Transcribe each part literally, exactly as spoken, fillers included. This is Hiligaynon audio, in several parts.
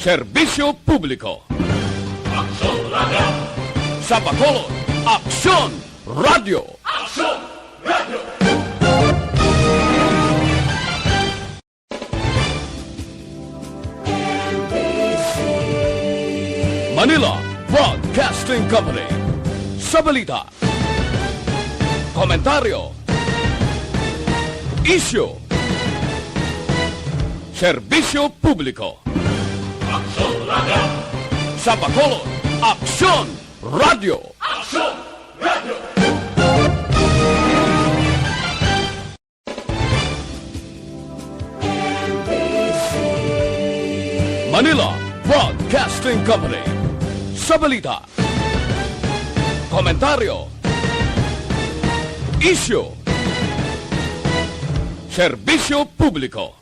Serbisyo Publiko. Aksyon Radio. Sa Bacolod, Aksyon Radio. Aksyon Radio. Manila Broadcasting Company. Sa balita, komentaryo, isyu, serbisyo publiko. Aksyon Radio. Sa Bacolod, Aksyon Radio. Aksyon Radio. Manila Broadcasting Company. Sa balita, komentaryo, isyu, serbisyo publiko.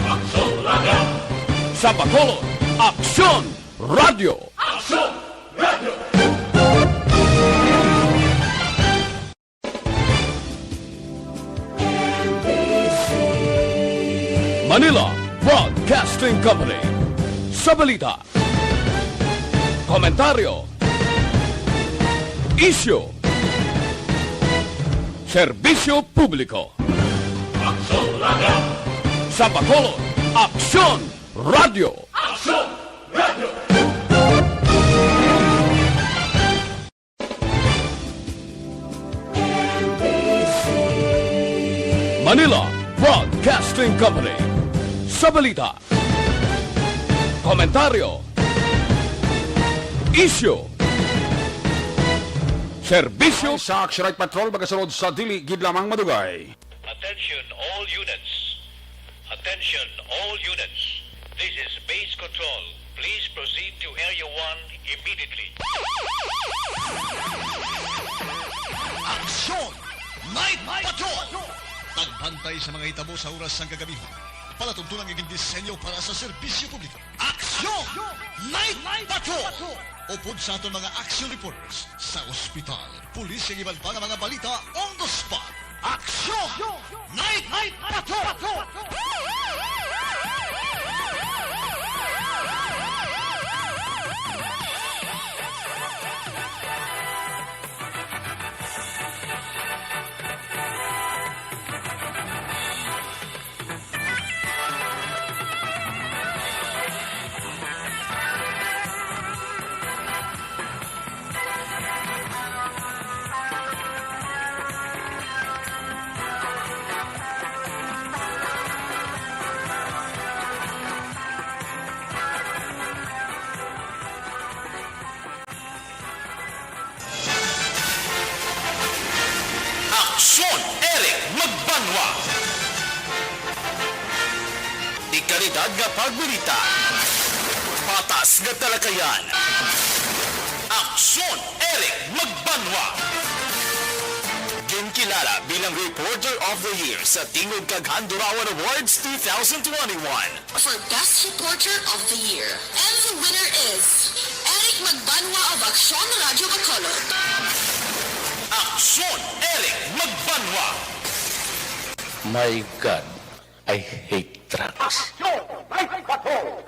Aksyon Radio. Sa Bacolod, Aksyon Radio. Aksyon Radio. Manila Broadcasting Company. Sa balita, komentaryo, isyu, serbisyo publiko. Aksyon Radio. Sa Bacolod, Aksyon Radio. Aksyon Radio. Manila Broadcasting Company. Sa balita, komentaryo, isyu, serbisyo. Sa Action Night Patrol, magasunod sa dili gid lamang madugay. Attention all units. Attention all units. This is Base Control. Please proceed to Area one immediately. Aksyon! Night Patrol! Pagbantay sa mga hitabo sa oras sang kagabihan. Palatuntunan nga gindisenyo para sa serbisyo publiko. Aksyon! Night Patrol! Upod sa aton mga action reporters sa ospital, pulis, kag iban pa nga mga balita on the spot. Aksyon! Night Patrol! Aksyon, Eric Magbanwa. Dekalidad nga pagbalita. Patas nga talakayan. Aksyon, Eric Magbanwa. Ginkilala bilang Reporter of the Year sa Tingog kag Handurawan Awards two thousand twenty-one. For Best Reporter of the Year. And the winner is Eric Magbanwa of Aksyon Radio Bacolod. Aksyon, Eric Magbanwa. My God, I hate drugs. Aksyon, Night Patrol.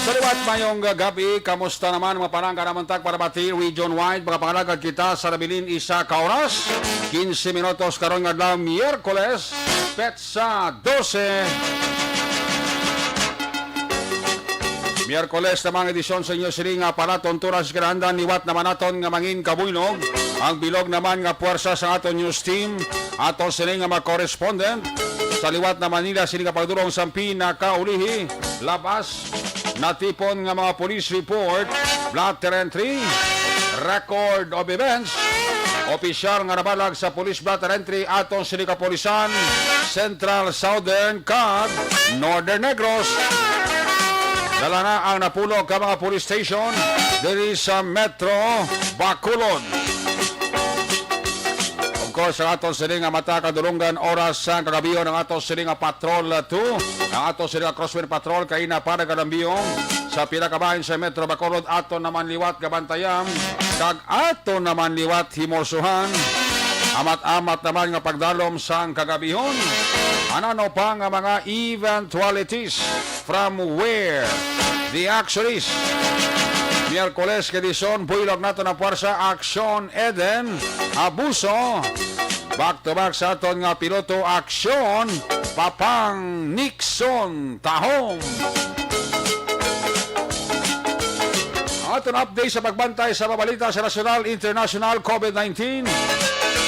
Sa liwat, mayong gab-i. Kamusta naman, mga panangga naman tak para bati region-wide? Mga pangalagad kita sa nabilin isa ka oras, quince minutos karon nga adlaw, Miyerkules, petsa dose. Miyerkules naman ang edisyon sa inyo sini nga palatuntunan sa kinahanglan. Liwat naman naton nga mangin kabuylog ang bilog naman nga puwersa sa aton news team. Aton sini nga mga correspondent sa liwat na Manila, sini nga pagdulong sa pinakaulihi, labas natipon nga mga police report, blotter entry, record of events, opisyal nga nabalag sa Police Blotter Entry aton sini kapulisan, Central, Southern, kag Northern Negros. Dala na ang napulo ka mga police station diri sa Metro Bacolod. Of course, ang aton sini nga mata kadulungan oras sa kagabion, ang aton sini nga Patrol two, ang aton sini nga Crosswind Patrol kay na para kalambiyong sa pila ka bahin sa Metro Bacolod, aton naman liwat gabantayan kag aton naman liwat himorsuhan. Amat-amat naman nga pagdalom sang kagabihon. Anano pa nga mga eventualities from where the action is? Miyerkules kay Dison, buylog nato na puwersa, Aksyon Eden, Abuso. Back to back sa aton nga piloto, Aksyon Papang Nixon Tahong. Ang aton update sa pagbantay sa mga balita sa nasyonal, international, COVID nineteen.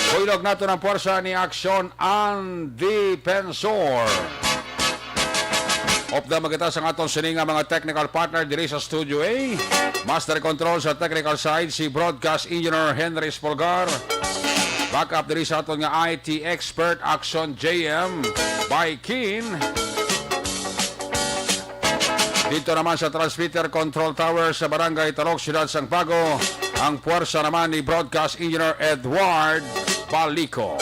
Buylog nato ng puwersa ni Aksyon ang Defensor. Upda magita sa aton sini nga mga technical partner diri sa Studio A. Master control sa technical side, si Broadcast Engineer Henry Spolgar. Backup diri sa aton nga I T expert, Action J M by Kin. Dito naman sa transmitter control tower sa Barangay Talok, Siyudad sang Bago, ang puwersa naman ni Broadcast Engineer Edward Balico.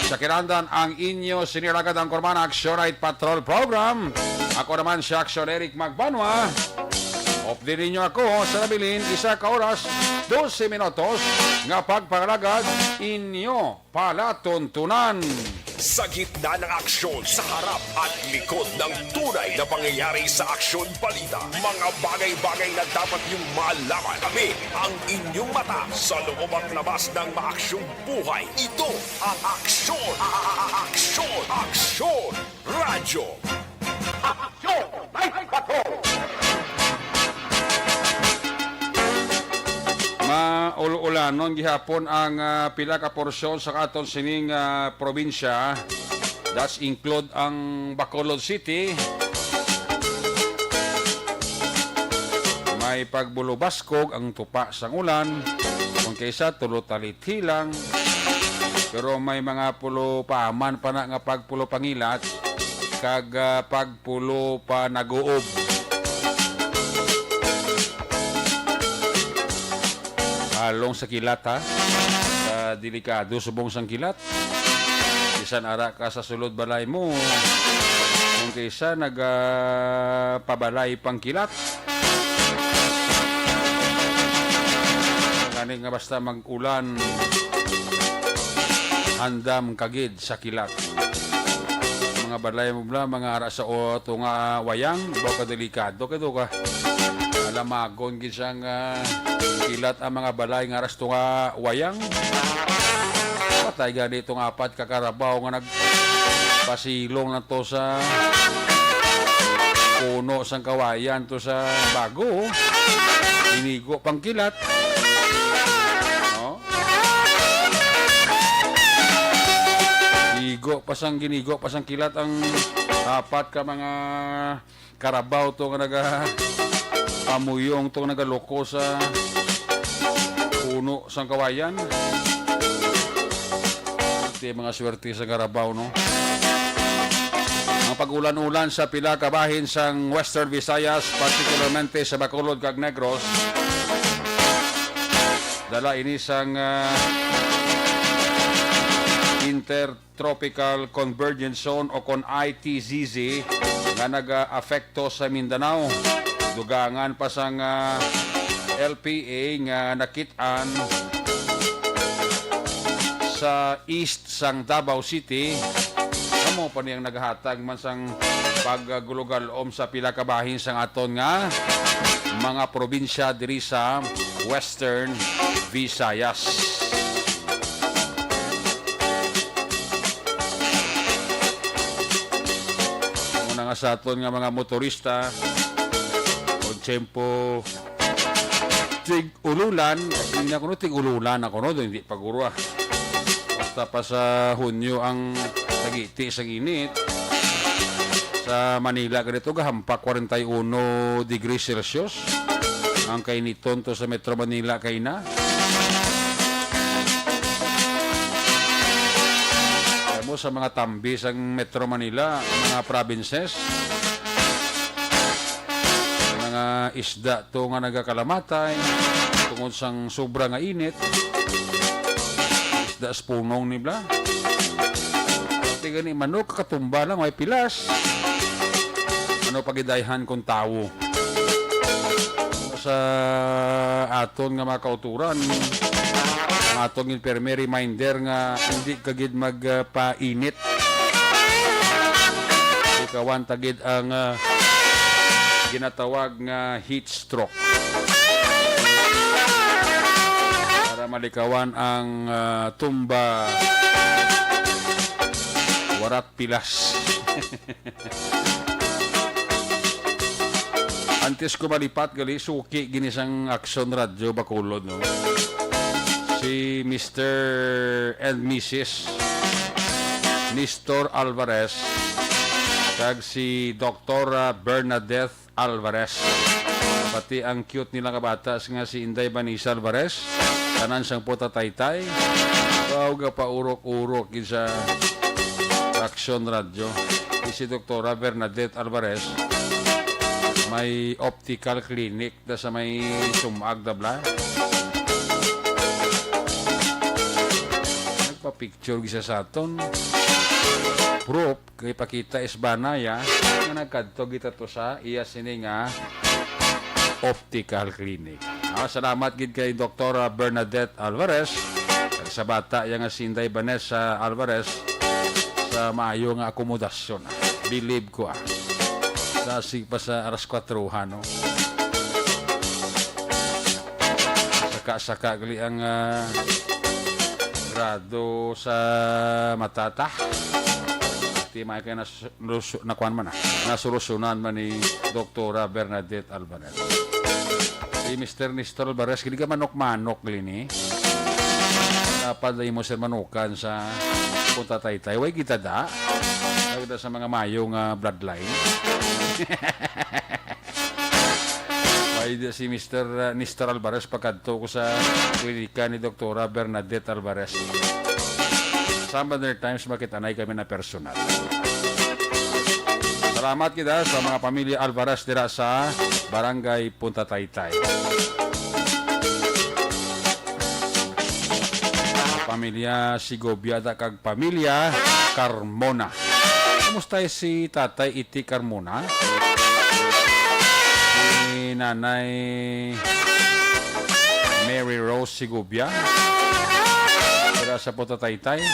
Sa kinahanglan ang inyo sini ragad ang Kurman Action Night Patrol Program. Ako naman si Action Eric Magbanwa. Update ninyo ako sa nabilin isa ka oras, dose minutos nga pagpangalagad inyo palatuntunan. Sa gitna ng aksyon, sa harap at likod ng tunay na pangyayari sa aksyon balita, mga bagay-bagay na dapat niyong malaman. Kami ang inyong mata sa loob at labas ng maaksyong buhay. Ito ang Aksyon, a-, a-, a-, Aksyon, Aksyon Radyo. Aksyon Night Patrol! Maul-ulanon gihapon ang, ah, pila ka porsyon sa aton sining, ah, probinsya. That's include ang Bacolod City. May pagbulubaskog ang tupa sang ulan. Kung kaysa tulo talit hilang. Pero may mga pulo pa man pa na nga pagpulo pangilat kag, ah, pagpulo pa naguob. Halong sa kilat, ha? Sa delikado subong sang kilat. Bisan ara ka sa sulod balay mo, kung kaysa nag, ah, pabalay pang kilat. Gani nga basta mag-ulan, andam ka gid sa kilat. Mga balay mo bala, mga ara sa o-, to nga wayang, baw ka delikado kay do ka. Alamagon gid sang, ah, kilat ang mga balay nga ara sa to nga wayang. Patay gani tong apat ka karabaw nga nagpasilong na to sa puno sang kawayan to sa Bago. Inigo pang kilat. No? Igo pa sang, ginigo pa sang kilat ang apat ka mga karabaw to nga naga pamuyong to nga nagaluko sa puno sang kawayan. Ito yung mga swerte sa karabaw, no? Ang pag-ulan-ulan sa pila ka bahin sang Western Visayas, particularmente sa Bacolod kag Negros, dala ini sang, ah, Intertropical Convergence Zone o kon I T Z Z nga nag-aapekto sa Mindanao. Dugangan pa sang, ah, L P A nga nakit-an sa east sang Davao City, amo pa niyang naghatag man sang paggulogalom sa pila ka bahin sang aton nga mga probinsya diri sa Western Visayas. Muna nga sa aton nga mga motorista, kung tiyempo tig-ululan, hindi na kuno tig-ululan ako, no? Hindi pa guro, ah. Basta pa sa Hunyo ang tagiti sang init. Sa Manila, ganito, gahampak forty-one degrees Celsius ang kainiton to sa Metro Manila kay na. Sa mga tambi sang Metro Manila, mga provinces, mga isda to nga nagakalamatay tungod sang sobra nga init. Isda sa punong ni bla. Pati gani manok, katumba lang, may pilas. Ano pagidayhan kung tawo? Sa aton nga mga kauturan, ang aton gid pirmi reminder nga hindi ka gid magpainit. Likawan ta gid ang, ah, ginatawag nga heat stroke. Para malikawan ang, ah, tumba, warat pilas. Antes ko malipat gali, suki gini sang Aksyon Radyo Bacolod, no? Si Mister and Missus Nestor Alvarez kag si Doktora Bernadette Alvarez. Pati ang cute nila nga bata nga si Inday Vanessa Alvarez, tanan sang puta taytay. Wow, gapaurok-urok gid sa Aksyon Radyo. Di si Doktora Bernadette Alvarez, may optical clinic na sa may sumag na bla. Nagpa-picture gisa sa aton. Proof, kay pakita isbana ya, nga nagkadto gid to sa iya sini nga optical clinic. Ah, salamat gid kay Doktora Bernadette Alvarez, kag sa bata ya nga si Inday Vanessa Alvarez, sa maayo nga akomodasyon. Believe ko, ah. Dasig pa sa alas kwatro ha, no? Saka-saka gali ang, ah, grado sa matata. Di may kay nas-, lus-, nakuan man, ah. Nasolusyonan man ni Doktora Bernadette Alvarez. Si Mister Nestor Alvarez, gid ka manok-manok, lini. Dapat lang mo, sir, manukan sa punta taytay. Way kita da. Lagi na sa mga mayo nga bloodline. Way di si Mister, uh, Nestor Alvarez pagkadto ko sa klinika ni Doktora Bernadette Alvarez. Some other times, makita na kami na personal. Salamat kita sa mga pamilya Alvarez dira sa Barangay Punta Taytay. Pamilya Segovia da kag pamilya Carmona. Kumusta si Tatay Iti Carmona? Si Nanay Mary Rose Segovia. Dira sa Punta Taytay.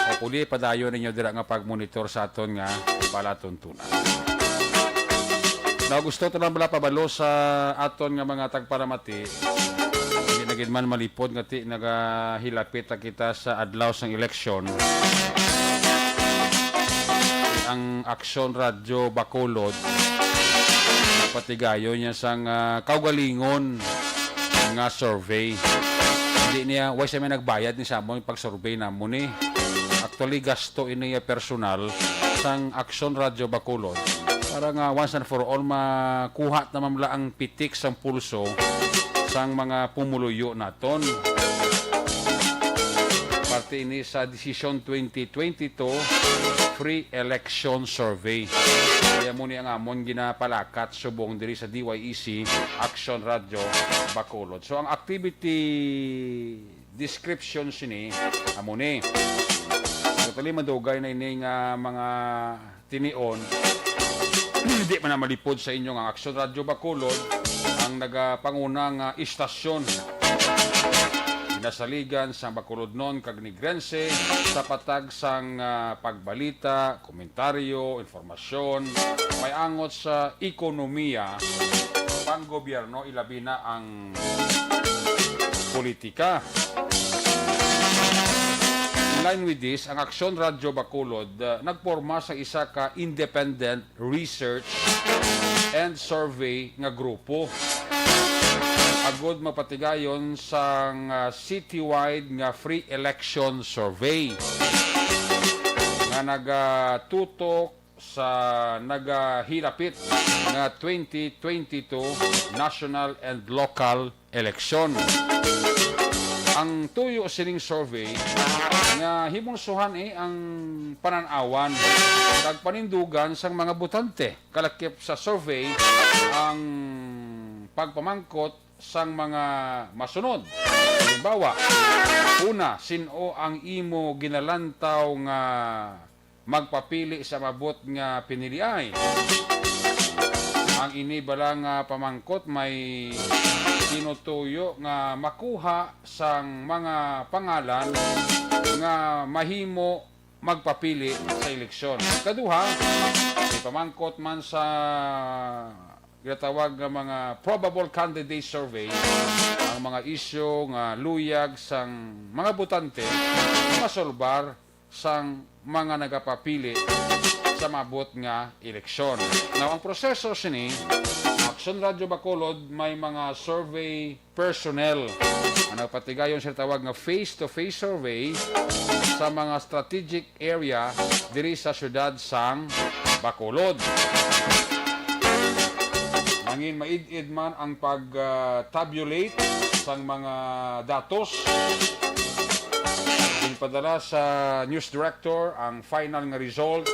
Hopefully, padayon ninyo dira nga pagmonitor sa aton nga palatuntunan. Now, gusto to lang bala pabalo sa aton nga mga tagpalamati. Hindi na gid man malipod nga ti nagahilapit na kita sa adlaw sang eleksyon. Ang Aksyon Radyo Bacolod, patigayon niya sang, ah, kaugalingon nga survey. Hindi niya, why siya may nagbayad ni sa amon pag-survey namon ni? Actually, gasto ini nga personal sang Aksyon Radyo Bacolod para nga once and for all makuha ta man lang ang pitik sang pulso sang mga pumuluyo naton. Parte ini sa Desisyon twenty twenty-two Free Election Survey. Kaya mo ni ang amon ginapalakat subong diri sa D Y E C Aksyon Radyo Bacolod. So, ang activity description sini, amo ni. Actually, madugay na ini nga mga tinion. Di man na malipod sa inyo nga Aksyon Radyo Bacolod, ang nagapanguna nga istasyon. Ginasaligan sang Bacolodnon kag Negrense sa patag sang, ah, pagbalita, komentaryo, impormasyon, may angot sa ekonomiya, panggobyerno, ilabi na ang politika. In line with this, ang Aksyon Radyo Bacolod, uh, nagporma sa isa ka independent research and survey nga grupo agud mapatigayon sang, uh, citywide nga free election survey nga nagatutok sa nagahilapit nga twenty twenty-two national and local election. Ang tuyo sining survey nga himulsuhan, eh, ang panan-awan kag panindugan sang mga botante. Kalakip sa survey ang pagpamangkot sang mga masunod. Halimbawa, una, sin-o ang imo ginalantaw nga magpapili sa maabot nga piniliay? Ang ini bala nga pamangkot may tinutuyo nga makuha sang mga pangalan nga mahimo magpapili sa eleksyon. Kaduha, ipamangkot man sa ginatawag nga mga probable candidate survey ang mga isyu nga luyag sang mga botante masulbar sang mga nagapapili sa maabot nga eleksyon. Now, ang proseso sini, Aksyon Radyo Bacolod may mga survey personnel nga nagpatigayon sa tawag nga face-to-face survey sa mga strategic area diri sa siyudad sang Bacolod. Nangin maid-id man ang pag, ah, tabulate sang mga datos. Ginpadala sa news director ang final nga result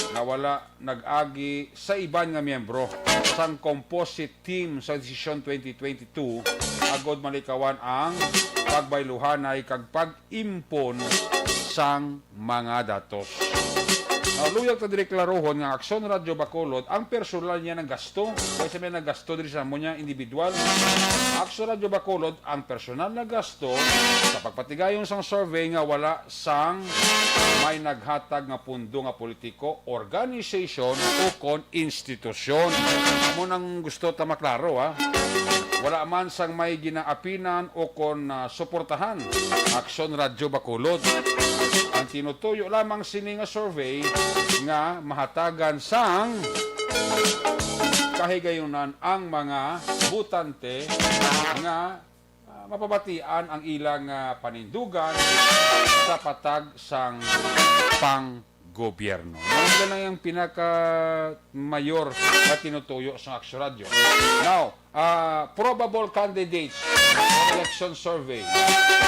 nga wala nag-agi sa iban nga miyembro sang composite team sa desisyon twenty twenty-two agod malikawan ang pagbayluhanay kag pag-impon sang mga datos. Ah, luyag ta diri klarohon nga Aksyon Radyo Bacolod ang personal niya naggasto. Kay sa may naggasto diri sa amo niya individual. Aksyon Radyo Bacolod ang personal naggasto sa pagpatigayon sang survey nga wala sang may naghatag nga pundo nga politiko, organization, o kon institusyon. Amo nang gusto ta maklaro, ha. Wala man sang may ginaapinan o kon, ah, suportahan Aksyon Radyo Bacolod. Ang tinutuyo lamang sini nga survey nga mahatagan sang kahigayunan ang mga botante nga, ah, mapabatian ang ilang, ah, panindugan sa patag sang panggobyerno. Mao na lang ang pinaka mayor nga tinutuyo sa Aksyon Radyo. Now, ah, probable candidates for election survey.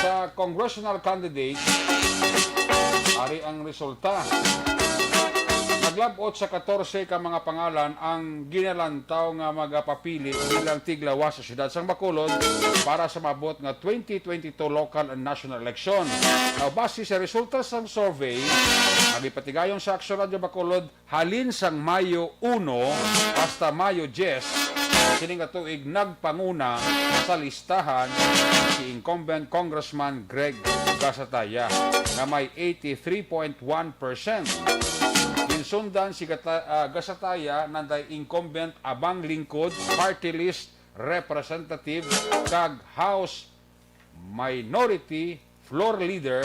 Sa congressional candidates, ari ang resulta. Naglab-ot sa katorse ka mga pangalan ang ginalantaw nga magapapili bilang tiglawas sa siyudad sang Bacolod para sa maabot nga twenty twenty-two local and national election. Now, base sa resulta sang survey nga gipatigayon sa Aksyon Radyo Bacolod, halin sang Mayo uno hasta Mayo diyes sining nga tuig, nagpanguna sa listahan si incumbent Congressman Greg Gasataya nga may eighty-three point one percent. Ginsundan si Gata-, ah, Gasataya nanday incumbent Abang Lingkod, party list representative, kag House Minority Floor Leader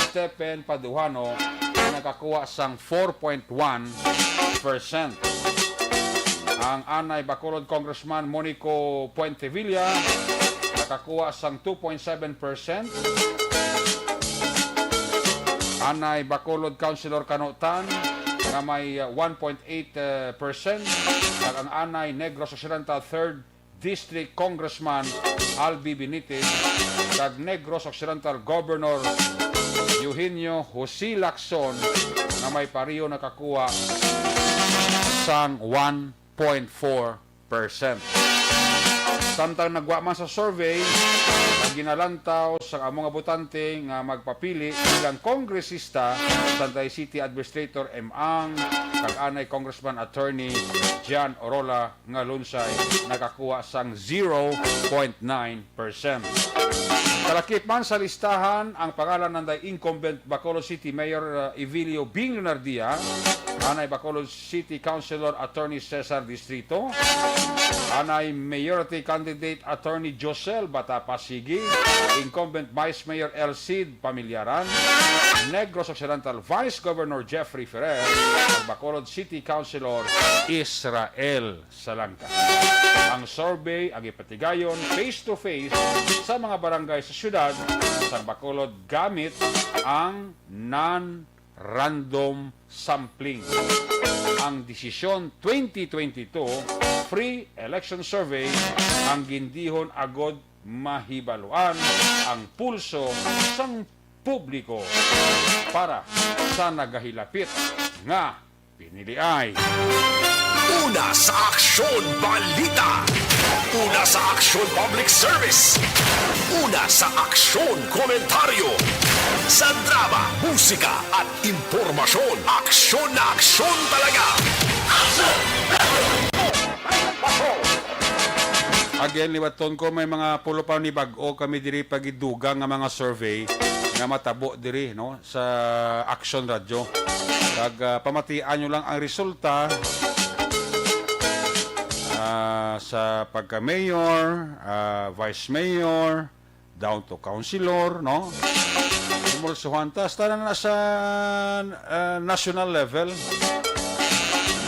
Stephen Paduano nga nakakuha sang four point one percent. Ang anay Bacolod Congressman Monico Puentevilla nakakuha sang two point seven percent. Anay Bacolod Councilor Kano Tan nga may, uh, one point eight percent, kag ang anay Negros Occidental third District Congressman Albi Benitez kag Negros Occidental Governor Eugenio Jose Lacson nga may pareho nakakuha sang one point four percent. Samtang nagwa man sa survey, ang ginalantaw sa amo nga botante nga magpapili bilang kongresista sa Tanday City Administrator M. Ang kag anay Congressman Attorney John Orola nga lunsay nakakuha sang zero point nine percent. Kalakip man sa listahan ang pangalan nanday incumbent Bacolod City Mayor, uh, Evilio Bing Lunardia, anay Bacolod City Councilor Attorney Cesar Distrito, anay Mayoralty Candidate Attorney Josel Batapa Sige, incumbent Vice Mayor El Cid Pamilyaran, Negros Occidental Vice Governor Jeffrey Ferrer, kag Bacolod City Councilor Israel Salangka. Ang survey ang ipatigayon face-to-face sa mga barangay sa siyudad sang Bacolod gamit ang non-random sampling. Ang Desisyon twenty twenty-two Free Election Survey ang gindihon agod mahibaluan ang pulso sang publiko para sa nagahilapit nga piniliay. Una sa Aksyon Balita. Una sa Aksyon Public Service. Una sa Aksyon Komentaryo. Sa drama, musika, at impormasyon, aksyon na aksyon talaga. Aksyon! Again, liwaton ko, may mga pulo pa ni bag-o kami diri pagidugang nga mga survey nga matabo diri, no, sa Aksyon Radyo. Kag, ah, pamatian nyo lang ang resulta, ah, sa pagka-mayor, ah, vice mayor, down to councilor, no? Sumulsuhan ta, hasta na sa, ah, national level.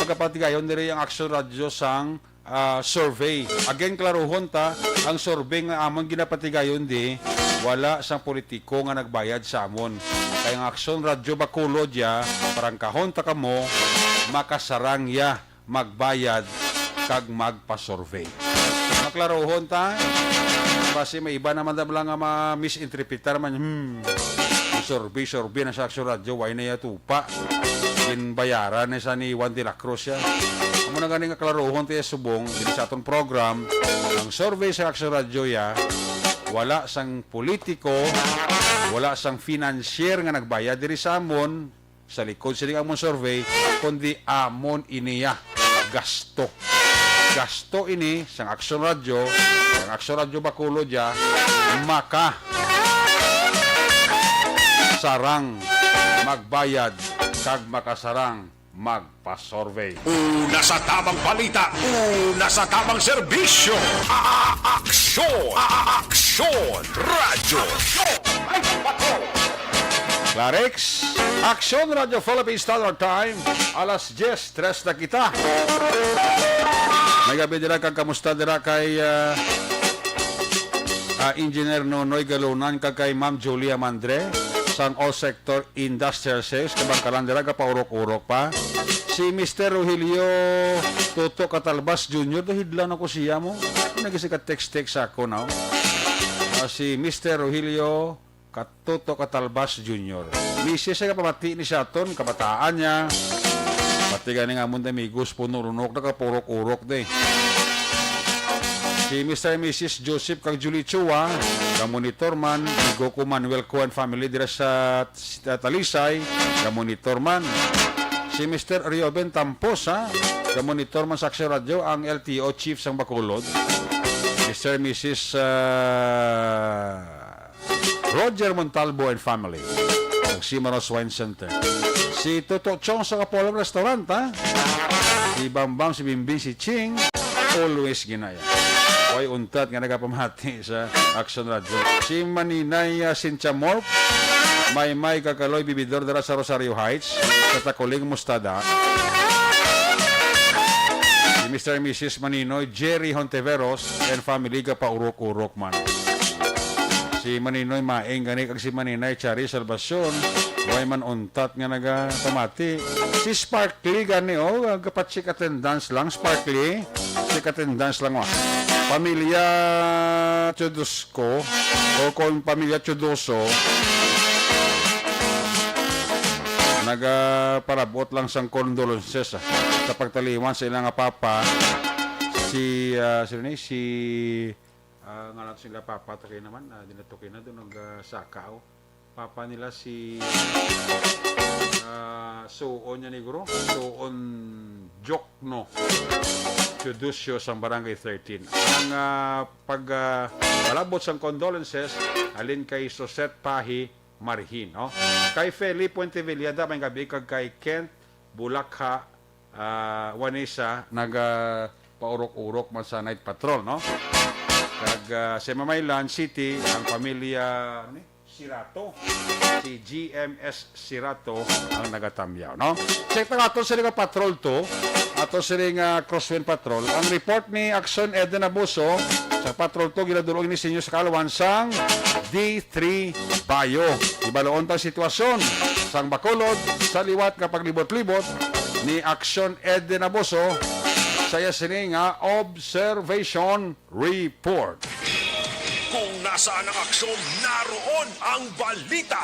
Magapatigayon diri ang Aksyon Radyo sang, ah, survey. Again, klaruhon ta, ang survey nga amon ginapatigayon di, wala sang politiko nga nagbayad sa amon. Kay ang Aksyon Radyo Bacolod ya, prangkahon ta kamo, makasarang ya magbayad kag magpa-survey. Maklaruhon ta, basi may iba naman na lang nga ma-misinterpretar man, hmm, survey-survey na sa Aksyon Radyo, why na ya tupa? Ginbayaran na sa ni Juan de la Cruz ya. Amo na gani nga klaruhon ta ya subong, dili sa aton program, ang survey sa Aksyon Radyo ya, wala sang politiko, wala sang financier nga nagbayad diri sa amon, sa likod sini amon survey, kundi amon ini ya gasto. Gasto ini sang Aksyon Radyo, sang Aksyon Radyo Bacolod ya, maka sarang magbayad kag makasarang magpa-survey. Una sa tamang balita, una sa tamang serbisyo. A-, aksyon, a-, aksyon, radyo. Clarex, Aksyon Radyo Philippine Standard Time, alas diyes, tres na kita. May gabi dira kag kamusta dira kay, ah, ah, Engineer Nonoy Galunan kag kay Ma'am Julia Mandre sang All Sector Industrial Sales, kabangkalan dira, gapaurok-urok pa. Si Mister Rogelio Toto Catalbas Junior, do hidlaw na ko siya mo. Nagisi ka text-text sa ako, no? Ah, si Mister Rogelio Kat-, Toto Catalbas Junior. Misis ay kapamati ni siya ton, kabataan niya. Pati gani nga amon amigos, puno lunok, nakapurok-urok de. Si Mister and Missus Joseph kag Julie Chua, ga-monitor man, amigo ko Manuel Cohen family dira sa, sa Talisay, ga-monitor man. Si Mister Rioben Tampos, ha, ga-monitor man sa Aksyon Radyo, ang L T O chief sang Bacolod. Mister and Missus, ah, Roger Montalbo and family. Kag Cimaros Wine Center. Si Toto Chong sa Kapolong Restaurant, ha? Si Bambam, si Bimbing, si Ching, always ginaya. Way untat nga nagapamati sa Aksyon Radyo. Si Maninay, ah, Cynthia Morp, Maymay Kakaloy, bibidor dira sa Rosario Heights, sa Takuling Mustada. Si Mister and Missus Maninoy, Jerry Hontiveros, and family, gapaurok-urok man. Si Maninoy Maing gani kag si Maninay Chari Salvacion, way man untat nga nagapamati. Si Sparkly gani, oh, gapacheck attendance lang, Sparkly. Check attendance lang, wa. Pamilya Chodosco, o kung pamilya Chodoso, nagapalabot lang sang condolences, ah, sa pagtaliwan sa ilang papa, si, ah, sino ni? Si Ah, nga lang sila papa, to kayo naman, ah, di na to kayo na doon nag, ah, saka, oh. Papa nila si, ah, Suon niya, Negro, Suon Jokno Teodosio sang Barangay thirteen. Ang, ah, pag, ah, palabot sang condolences, halin kay Sosette Pahi Marihin, no? Kay Feli Puentevillada, may gabi, kag kay Kent Bulakha, ah, Juanisa, naga paurok-urok man sa night patrol, no? Kag, ah, sa Mamaylan City, ang pamilya, ano ni? Sirato. Si G M S Sirato ang nagatamyaw, no? Check na ato sila nga patrol to. Ato sila nga crosswind patrol. Ang report ni Aksyon Eden Abuso sa patrol to, ginadulog ni Sinyo sa Kalawan sang D three Bayo. Ibaloon ta ang sitwasyon sang Bacolod sa liwat nga paglibot-libot ni Aksyon Eden Abuso sa iya sini nga observation report. Saan ang aksyon, naroon ang balita.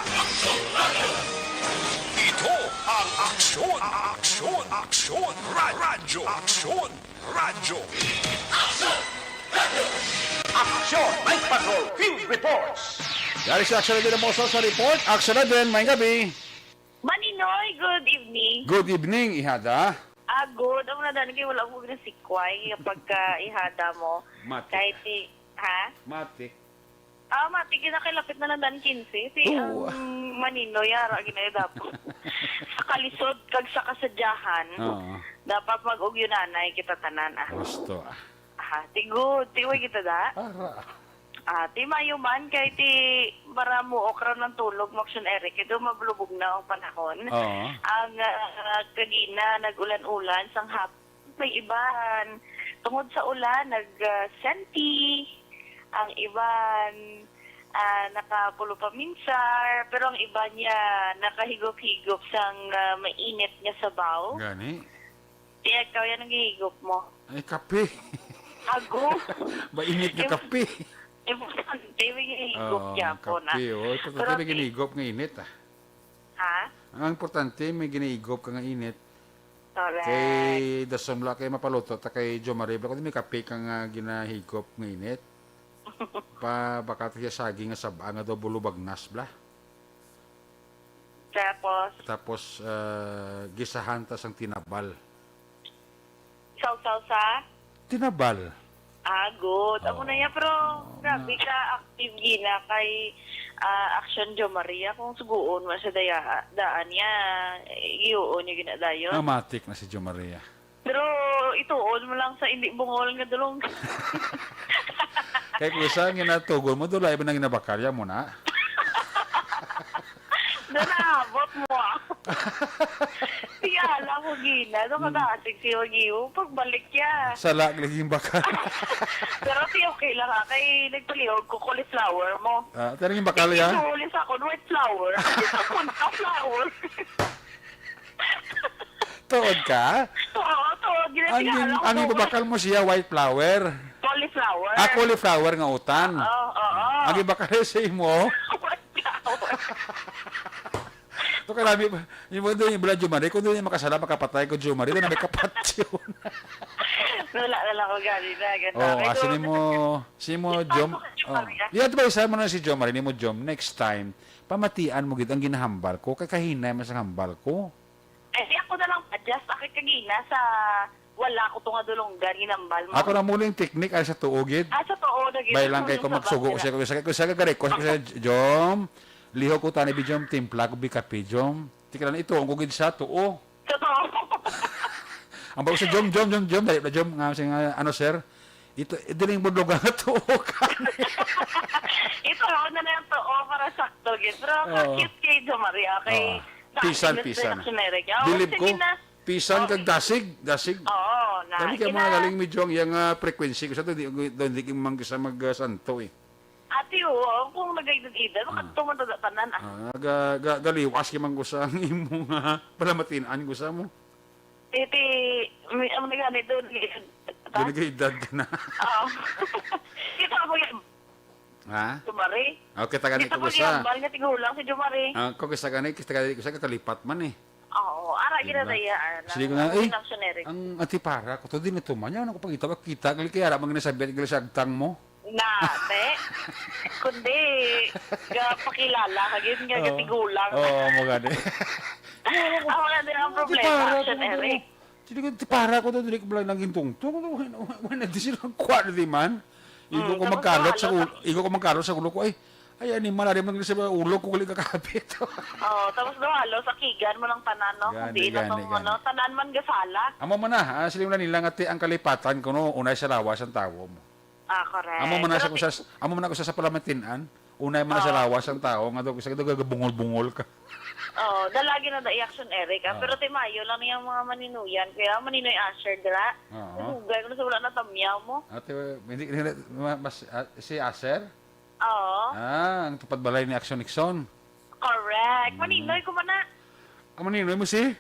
Ito ang Aksyon, Aksyon, Aksyon, Ra- Radyo, Aksyon, Radyo. Aksyon Night Patrol Field Reports. Dari sa Aksyon Admin Moso sa report. Aksyon Admin, may gabi. Maninoy, good evening. Good evening, ihada. Ah, good. Ang nadaan kay wala ko ginasikway pagka ihada mo. Matik. Kahit i-, ha? Matik. Ah, matik, yun na kay lapit na lang daan quince. Si Oo. ang Maninoy, ara, ginay dapat. Sa kalisod kag sa kasadyahan, Oo. dapat mag-ugyonanay kita tanan, ah. Gusto, ah. Ah, ti good. Ti way kita da. Ara. Ah, ti mayo man kay ti para muok ra ng tulog, Maksyon Eric. Ito mabulubog na ang panahon. Oo. Ang, ah, kagina, nag-ulan-ulan, sang hap-, may iban. Tungod sa ulan, nag, ah, senti. Ang iban, ah, nakapulo pa minsar. Pero ang iban niya, nakahigop-higop sang, ah, mainit nga sabaw. Gani? Ti ikaw, yan ang gihigop mo. Ay, kape. Ago. Mainit nga Im-, kape. Importante, may gihigop Oo, gyapon, kape, ah. Oh. Importante Pero may ti- ginigop nga init, ah. Ha? Ang importante, may ginigop ka nga init. Correct. Kay dason wala kay mapaluto ta kay Jo Marie, bala kundi may kape ka nga ginahigop nga init. Pa, baka ta siya saging nga sab-a nga daw bulubagnas, bla. Tapos? Tapos, ah, gisahan ta sang tinabal. Sawsaw sa? Tinabal. Ah, good. Amo na Oo. niya, pero Oo, grabe na. ka active gina kay, ah, Action Jo Marie. Kung suguon mo sa daya, daan niya, eh, iuon niya ginadayon. Namatik na si Jo Marie. Pero ituon mo lang sa hindi bungol nga dulong. Kay kung sa ginatugon mo, dulay ba nang ginabakarya mo na? Doon naabot mo, ah. Siya lang ko gina. Doon Hmm. kadasig si Wagyu. Pagbalik niya. Sala, laging bakal. Pero ti okay lang, ah. Kay nagpalihog ko cauliflower mo. Ah, talagang bakal, Kay ya? Inuulis ako, white flower. Sa punta flower. Tuod ka? Oo, tuod. Ang Ginatingala gin-, ko ang tuod. Ibabakal mo siya, white flower. Cauliflower. Ah, cauliflower nga utan. Oo, oo. Ang ibakal sa imo. White flower. To karami ba? Yung mga doon, yung bala, Jumari, kung doon yung makasala, makapatay ko, Jumari, doon na may kapatyon. Wala na lang ako gani na. Ganda. Oh, May asin duwag mo, na si mo, Ito Jom, ako, oh. Jumari, ah. Yan, diba, isa mo na si Jomari, ni mo, Jom, next time, pamatian mo gid ang ginahambal ko, kay kahinay man sa hambal ko. Ay, di ako na lang pa-adjust. Akit kagina sa wala ko to nga dulonggan, ginambal mo. Ako na muli yung teknik ay sa tuo gid. Ah, sa tuo na gid. Bay lang kay Yung kung sa magsugo bakla. Siya, kung siya, kung siya gagari, kung siya, Jom, liho ko tani bi, Jom, timpla ko bi kape, Jom. Tika lang, ito, ang kugid sa tuo. Sa tuo. Ang bago sa Jom, Jom, Jom, Jom, dali na, Jom, nga, siya nga, ano, sir? Ito, ito na yung budlog nga tuo ka. Ito, ako na lang tuo para sakto gid. Pero Oo. cute kay Jo Marie, okay? Oo. Dahil Pisan, sa pisan. Generic. Oo, Bilib sige ko, na. pisan Oo. kag dasig, dasig. Oo, na, Kami kaya mga ina- galing medyo ang iyang, ah, frequency. Kasi ito, di, di, di, di man sa mag, ah, santo eh. Ate, oo, kung nag-edad-edad, Hmm. makadto man to tanan, ah. Ah, ga, ga, galiwas kay man ko sa ang imo nga palamatinan ko sa mo. Titi, may, ang nagani doon, nag-edad. Di nag-edad ka na. Oo. Ito ako yan. Ha? Jomari. Oh, kita gani Dito ko po sa. Hambal nga tigulang si Jomari. Ah, kung kita gani, kita gani ko sa kakalipat man eh. Oo, ara, Diba? gina na iya, ah, Sige ng, ko na, ang eh, Action Eric. ang antipara ko to, di na to man. Yan ako pagkita, kita, gali kaya ara, mga nasabi, gali sa agtang mo. Na, te? Kundi, ga pakilala, ka, yun nga, Oo. gatigulang. Oo, mo gani. Ako na din ang Di problema, para Action ko, Eric. Sige, di para ko to, dili ko lang naging tungtong. Wala, wala, wala, di sila ang kwan, di man. Igo Mm, ko tapos magkalot sa nahalo ulo, sa igo ko magkalot sa ulo ko, ay, ay, animal, ari man sa ulo ko, gali kakapit. Oh, tapos daw halos, akigan mo ng tanan, no? Kung Gani, diin na gani, tong, gani. ano, tanan man gasala. Amo man na, ah, sila na nila nga ti ang kalipatan kuno, unay sa lawas ang tawo mo. Ah, correct. Amo man na Pero sa ti- kusas, amo man na kusas sa palamatinan. Unay man na sa Oo. lawas ang tawo nga daw, kasi daw gagabungol-bungol ka. Oo, dalagi na da i-action, Eric, ah. Oo. Pero ti mayo lang niyang mga maninuyan. Kaya maninoy Asher, dira. Oo. Nadugay ko na sa wala na tamyaw mo. Ate, hindi, hindi, ma-, mas, ah, si Asher? Oo. Ah, ang tupad balay ni Action Nixon. Correct. Mm. Maninoy ko man na. Ah, maninoy mo si?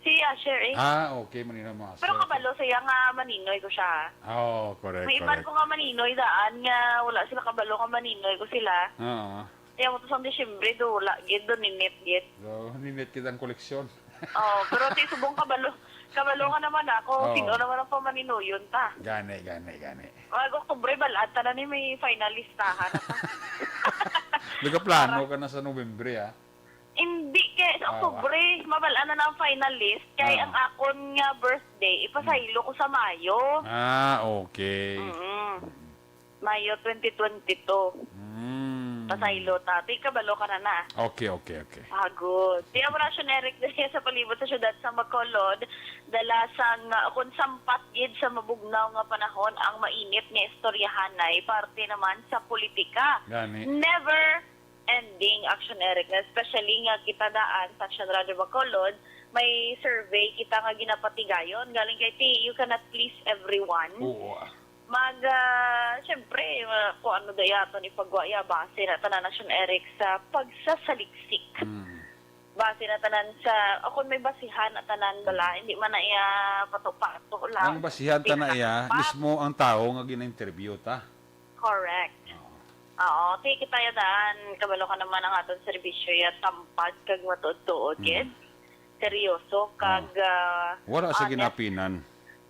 Si Asher eh. Ah, okay, Maninoy mo. Pero kabalo siya nga Maninoy ko siya. Oh, correct, May iban correct. ko nga Maninoy daan nga wala sila kabalo nga Maninoy ko sila. Oo. Kaya mo to sa Disyembre, do wala gid, do ninit gid. So, ninit kitang koleksyon. Oh, pero ti subong kabalo. Kabalo nga naman ako, Oo. Sino naman ang pamaninoyon ta? Gani, gani, gani. Mag Oktubre, balaan ta na ni may finalistahan na ta. Nagaplano ka na sa November, ah. Hindi kay sa Ah, Oktubre, mabalaan na na ang finalist. Kay Ah. Ang akon nga birthday, ipasaylo ko sa Mayo. Ah, okay. Mm. Mayo twenty twenty-two. Mm. Pasaylo ta. Ti kabalo ka na na. Okay, okay, okay. Ah, good. Ti amo na, Action Eric, diri sa palibot sa siyudad sa Bacolod, dala sang, uh, kun sampat gid sa mabugnaw nga panahon ang mainit nga istoryahanay parte naman sa politika. Gani. Never ending, Action Eric, na especially nga kita daan sa Action Radio Bacolod, may survey kita nga ginapatigayon. Galing kay ti, you cannot please everyone. Oo, ah. Mag, ah, syempre, ah, kung ano daya aton ipagwa ya, base na tanan, Action Eric, sa pagsasaliksik. Mm. Base na tanan sa, o kung may basihan na tanan bala, hindi man na iya pato-pato lang. Ang basihan ta na iya, Pinapato. Mismo ang tao nga gina-interview ta. Correct. Oo, ti kita ya daan, kabalo ka naman ang aton serbisyo ya, tampad kag matuod-tuod, Mm. gid. Seryoso, kag, ah, Wala sa honest. Ginapinan.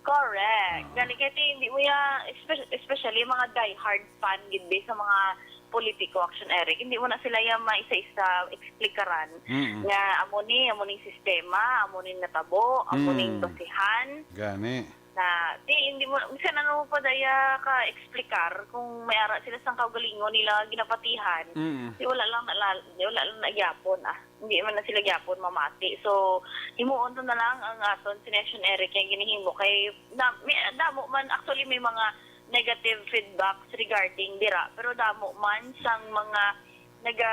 Correct. Oo. Gani kay ti, hindi mo ya, espe- especially mga diehard fan gid be sa mga politiko, Action Eric, hindi mo na sila ya maisa-isa explikaran Mm. nga amo ni, amo ning sistema, amo ning natabo, amo Mm. ning basihan. Gani. Na, ti, hindi mo, bisan ano pa daya ka explicar kung may ara sila sang kaugalingon nila ginapatihan. Mm. Di wala lang na, di wala lang na gyapon, ah. Hindi man na sila gyapon mamati. So, himuon to na lang ang aton si Action Eric kay ginahimo kay na, may, damo man, actually, may mga negative feedbacks regarding dira, pero damo man sang mga naga,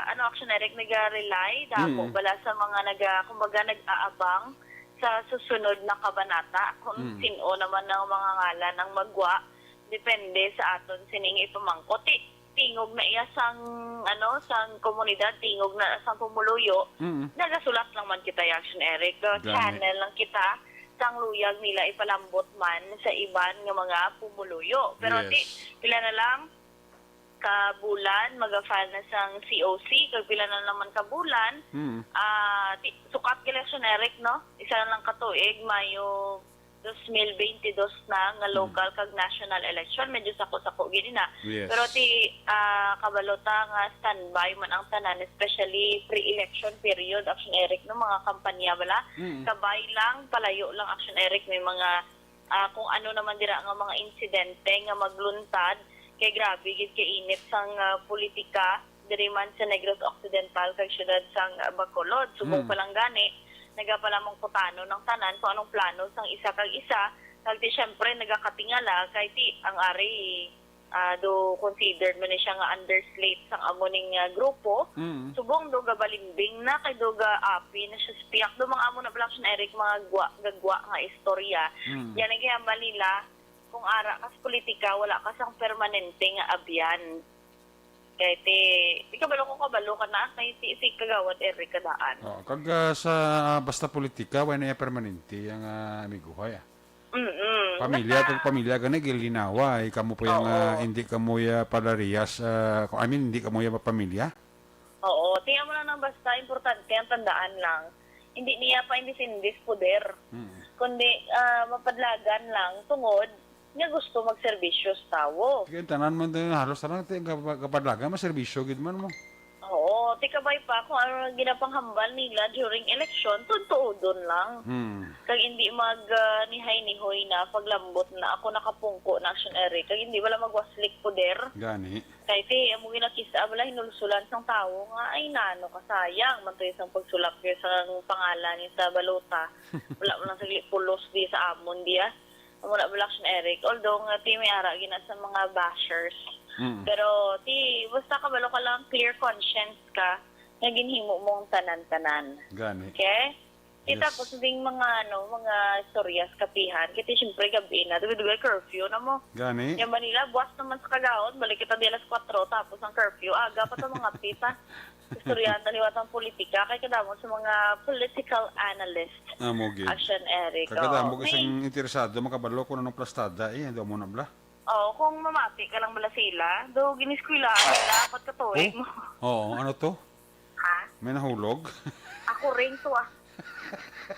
ano, Action Eric, naga-rely damo Mm. bala sa mga naga, kumbaga, nag-aabang sa susunod na kabanata kung Mm. sin-o naman ang mga ngalan ang magwa, depende sa aton sining ipamangkot. Ti-, tingog na iya sang, ano, sang komunidad, tingog na sang pumuluyo. Mm. Nagasulat lang man kita, Action Eric. Uh, Gani. Channel lang kita sang luyag nila ipalambot man sa iban nga mga pumuluyo. Pero Yes. ti, pila na lang ka bulan, maga-file na sang C O C, kag pila na naman ka bulan, Mm. ah, ti, sukat ka, Action Eric, no? Isa na lang ka tuig, Mayo dos mil bentidós na nga Mm. local kag national election, medyo sako-sako gid na. Yes. Pero ti, ah, kabalo ta nga standby man ang tanan, especially pre-election period, Action Eric, no, mga kampanya bala. Mm. Kabay lang, palayo lang, Action Eric, may mga, ah, kung ano naman dira nga mga insidente nga magluntad, kay grabe gid kay init sang, ah, politika diri man sa Negros Occidental kag siyudad sang, ah, Bacolod. Subong Mm. pa lang gani, nagapalamangkutano ng tanan kung anong plano sang isa kag isa, kag ti syempre nagakatingala kay ti ang ari, ah, do considered man ni siya nga underslate sang amo ning, ah, grupo. Mm. Subong do gabalimbing na kay do gaapi na siya sa pihak do mga amo na bala, Action Eric, mga gwa, gagwa nga istorya. Mm. Yan ang gihambal nila, kung ara ka sa politika, wala ka sang permanente nga abyan. Kay ti, di kabalo ko kabalo ka na, kay ti, si Kagawad Eric kadaan. Oh, kag ah, sa basta politika, wala na iya permanente ang ah, amiguhay. Ah. Mm-mm. Pamilya, Basta, kag pamilya gani gilinawa, eh, kamo po yung Oo. ah, hindi kamo ya palariyas, ah, I mean, hindi kamo ya pamilya. Oo, tiyan mo lang ng basta, importante ang tandaan lang. Hindi niya pa indisindis poder, Mm. kundi ah, mapadlagan lang tungod nga gusto magserbisyo sa tawo. Kaya tanan man tayo, halos tanan tayo kapa- kapadlagan, maserbisyo gid man mo. Oo, tikabay pa kung ano ang ginapanghambal nila during election, tuntuodon lang. Hmm. Kag hindi mag ah, nihay-nihoy na paglambot na ako nakapungko na, Action Eric, kag hindi wala magwaslik poder. Gani. Kay ti, amo ginakis-a bala, hinulsulan sang tawo nga, ay nano ka, sayang man to isang pagsulap kay sa pangalan ni sa balota. Wala man lang saglit pulos di sa amon diya. Amo na bala, Action Eric. Although nga ti may ara gina sa mga bashers. Mm. Pero ti, basta kabalo ka lang, clear conscience ka nga ginhimo mo ang tanan-tanan. Gani. Okay? Ti Yes. Tapos ding mga ano, mga istorya sa kapihan. Kay ti syempre gabi na, dugay-dugay curfew na mo. Gani. Yung Manila, buwas naman sa kagahon, balik kita di alas kwatro, tapos ang curfew, aga pa to mga pita. Istoryahan ta liwat ang politika, kay kadamo sa mga political analyst. Amo gid. Action, Eric. Kagada, Oo. mo May isang interesado, makabalo kung anong plastada, eh, do mo na bla. Oh, kung mamati ka lang bala sila, do giniskwelahan nila, apat ka tuig Oh? mo. Oo, ano to? Ha? May nahulog? Ako rin to, ah.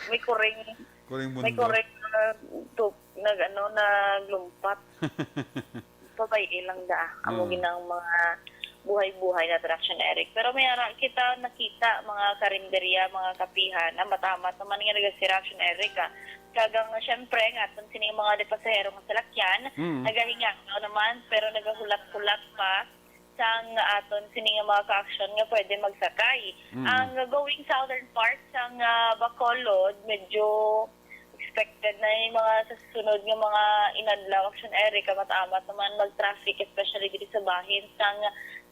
May kuring, Kuring may bundo. kuring, uh, to, nag, ano, naglumpat. Pabay-i lang da. Amo Mm. ginang mga buhay-buhay na attraction, Eric. Pero may ara kita nakita, mga karinderya, mga kapihan, amat-amat naman nga nagasira, action, Eric, ah. Kag ang, syempre, nga aton sining mga pasahero nga salakyan, Mm. nagahingaw naman, pero nagahulat-hulat pa sang aton sining mga ka-action nga pwede magsakay. Mm. Ang going southern part sang, ah, Bacolod, medyo expected na yung mga sa sunod nga mga inadlaw, action, Eric, amat-amat naman mag-traffic, especially diri sa bahin sang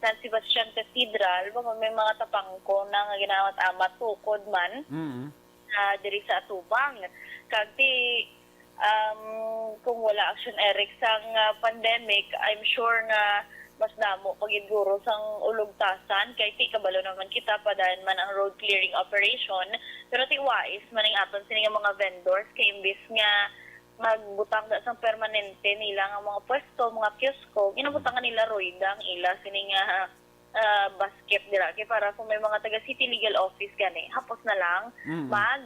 San Sebastian Cathedral, baka may mga tapangko na nga ginamat-amat tukod man Mm. na diri sa atubang. Kag ti, um, kung wala, action, Eric, sang, ah, pandemic, I'm sure nga mas damo pa gid guro sang ulugtasan, kay ti kabalo naman kita, padayon man ang road clearing operation. Pero ti wais man ang aton sini nga mga vendors, kay imbis nga magbutang da sang permanente nila nga mga pwesto, mga kiosko, ginabutangan nila roida ang ila sini nga, ah, basket dira. Kay para kung may mga taga City Legal Office gani, hapos na lang Mm. mag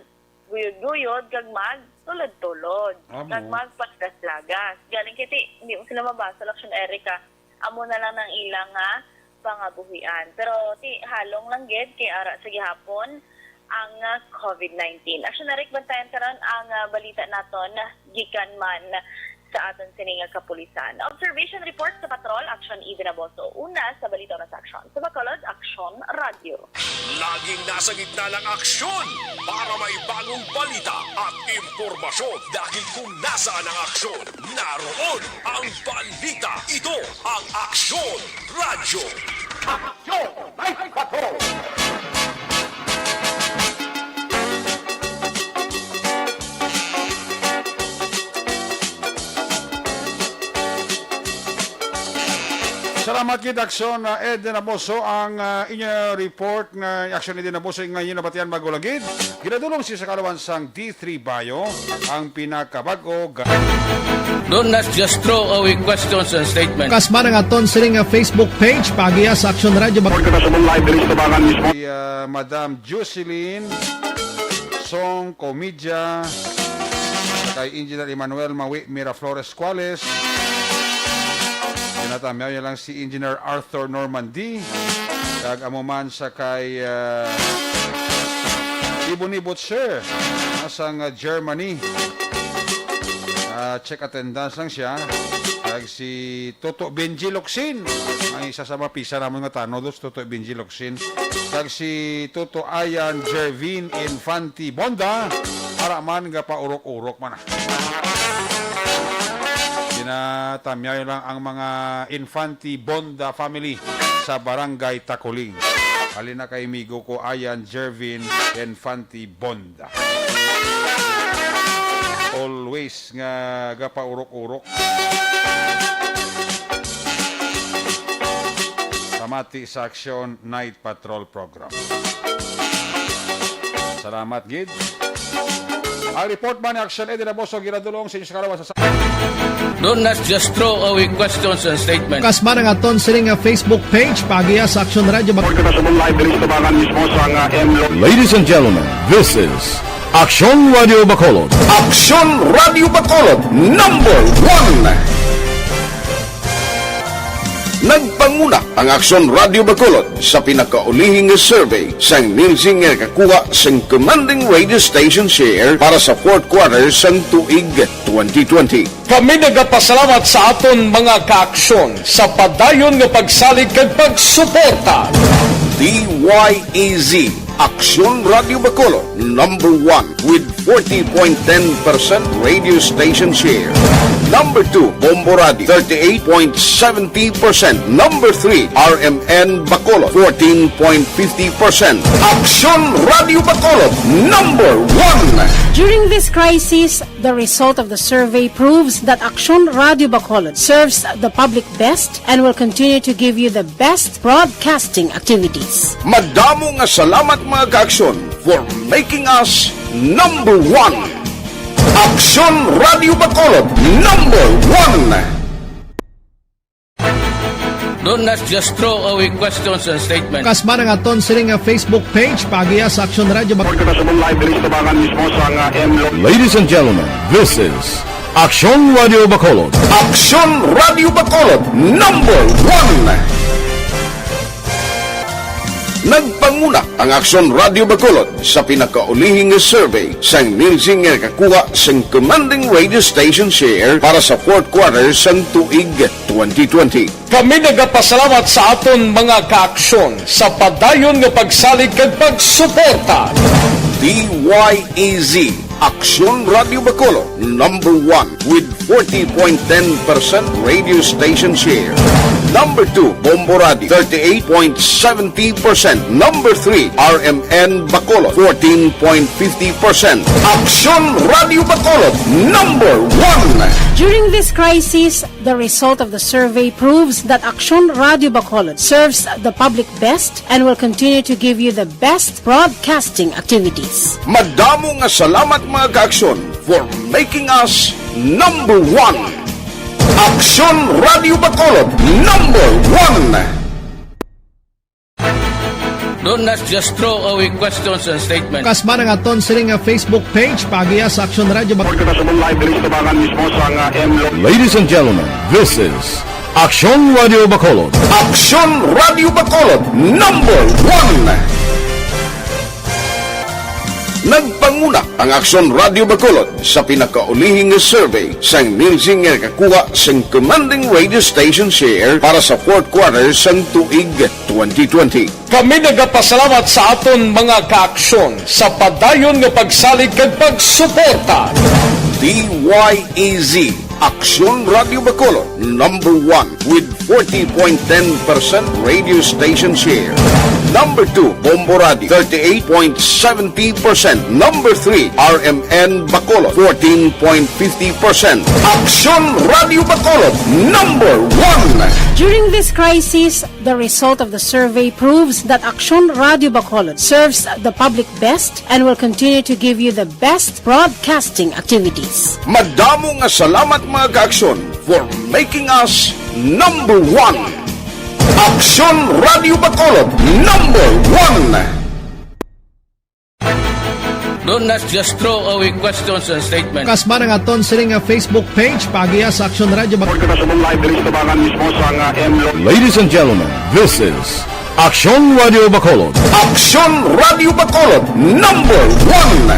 guyod-guyod, kag mag tulod-tulod, Amo. kag mag palagas-lagas. Galing kay ti, hindi mo sila mabasa, Laksyon Erica. Amo na lang ang ilang, ah, pangabuhian. Pero ti, halong lang gid kay ara sa gihapon ang, ah, covid nineteen. Action, Eric, bantayan karon ang, ah, balita naton gikan man sa aton sini nga kapulisan. Observation report sa patrol, Action Eden Aboso. Una sa balita na sa aksyon. Sa Bacolod, Action Radio. Laging nasa gitna ng aksyon para may bagong balita at impormasyon. Dahil kung nasaan ang aksyon, naroon ang balita. Ito ang Aksyon Radio. Aksyon! May patrol! Salamat gid, Aksyon, uh, Eden Aboso, ang, uh, inyo report nga Aksyon Eden Aboso nga inyo nabatian bago lang gid. Ginadulong si sa kalawan sang D three Bio, ang pinakabag-o ga- Don't not just throw away questions and statements. Kasma ang aton sining nga Facebook page, pagiya sa Aksyon Radio Bac- International Live diri sa Tabangan mismo. Si, uh, Madam Jocelyn Song Comidya, kay Engineer Emmanuel Mawi Miraflores Cuales. Ginatamyaw niya lang si Engineer Arthur Normandy. Kag amo man sa kay, ah, Ibon ni Butcher, asang, ah, Germany. Ah, check attendance lang siya. Kag si Toto Benji Locsin, ang isa sa mga pisa namon nga tanod, si Toto Benji Locsin. Kag si Toto Ayan Jervin Infante Bonda, ara man nga paurok-urok man, ah. Ginatamyaw lang ang mga Infante Bonda family sa Barangay Taculing. Halin na kay amigo ko, Ayan Jervin Infante Bonda. Always nga gapaurok-urok. Pamati sa Aksyon Night Patrol Program. Salamat gid. Ang report man ni Aksyon Eddie Raboso ginadulong sa inyo sa kalawan sa Don't not just throw away questions and statements. Kasma ang aton sining nga Facebook page, pagiya sa Aksyon Radio Bac- International Live diri sa Tabangan mismo sa nga M Lo- Ladies and gentlemen, this is Aksyon Radio Bacolod. Aksyon Radio Bacolod, number one. Nagpanguna ang Aksyon Radio Bacolod sa pinakaulihing nga survey sang Nielsen nga nakakuha sang commanding radio station share para sa fourth quarter sang tuig twenty twenty. Kami nagapasalamat sa aton mga kaaksyon sa padayon nga pagsalig kag pagsuporta. D Y E Z, Aksyon Radio Bacolod, number one with forty point ten percent radio station share. Number two, Bombo Radio, thirty-eight point seventy percent. Number three, R M N Bacolod, fourteen point fifty percent. Aksyon Radio Bacolod, number one. During this crisis, the result of the survey proves that Aksyon Radio Bacolod serves the public best and will continue to give you the best broadcasting activities. Madamo nga salamat, mga kaaksyon, for making us Number one. Aksyon Radio Bacolod, number one. Don't not just throw away questions and statements. Kasma nga aton sini nga Facebook page, paagiha sa Aksyon Radio Bacolod. Report ka sa live, Bilis Tabangan mismo sa nga M Lo- Ladies and gentlemen, this is Aksyon Radio Bacolod. Aksyon Radio Bacolod, number one. Nagpanguna ang Aksyon Radio Bacolod sa pinakaulihing survey sang Nielsen nga nakakuha sang commanding radio station share para sa fourth quarter sang tuig twenty twenty. Kami nagapasalamat sa aton mga kaaksyon sa padayon nga pagsalig kag pagsuporta. D Y E Z, Aksyon Radio Bacolod, number one with forty point ten percent radio station share. Number two, Bombo Radio, thirty-eight point seventy percent. Number three, R M N Bacolod, fourteen point fifty percent. Aksyon Radio Bacolod, number one. During this crisis, the result of the survey proves that Aksyon Radio Bacolod serves the public best and will continue to give you the best broadcasting activities. Madamo nga salamat, mga kaaksyon, for making us number one. Aksyon Radio Bacolod, number one. Don't not just throw away questions and statements. Kasma nga aton sini nga Facebook page, paagiha sa Aksyon Radio Bacolod. Report ka sa live, Bilis Tabangan mismo sa nga M Lo- Ladies and gentlemen, this is Aksyon Radio Bacolod. Aksyon Radio Bacolod, number one. Nagpanguna ang Aksyon Radio Bacolod sa pinakaulihing survey sang Nielsen nga nakakuha sang commanding radio station share para sa fourth quarter sang tuig twenty twenty. Kami nagapasalamat sa aton mga kaaksyon sa padayon nga pagsalig kag pagsuporta. D Y E Z, Aksyon Radio Bacolod, number one with forty point ten percent radio station share. Number two, Bombo Radio, thirty-eight point seventy percent. Number three, R M N Bacolod, fourteen point fifty percent. Aksyon Radio Bacolod, number one. During this crisis, the result of the survey proves that Aksyon Radio Bacolod serves the public best and will continue to give you the best broadcasting activities. Madamo nga salamat, mga kaaksyon, for making us number one. Aksyon Radio Bacolod, number one. Don't not just throw away questions and statements. Kasma nga aton sini nga Facebook page, paagiha sa Aksyon Radio Bacolod. Report ka sa live, Bilis Tabangan mismo sa nga M Lo- Ladies and gentlemen, this is Aksyon Radio Bacolod. Aksyon Radio Bacolod, number one.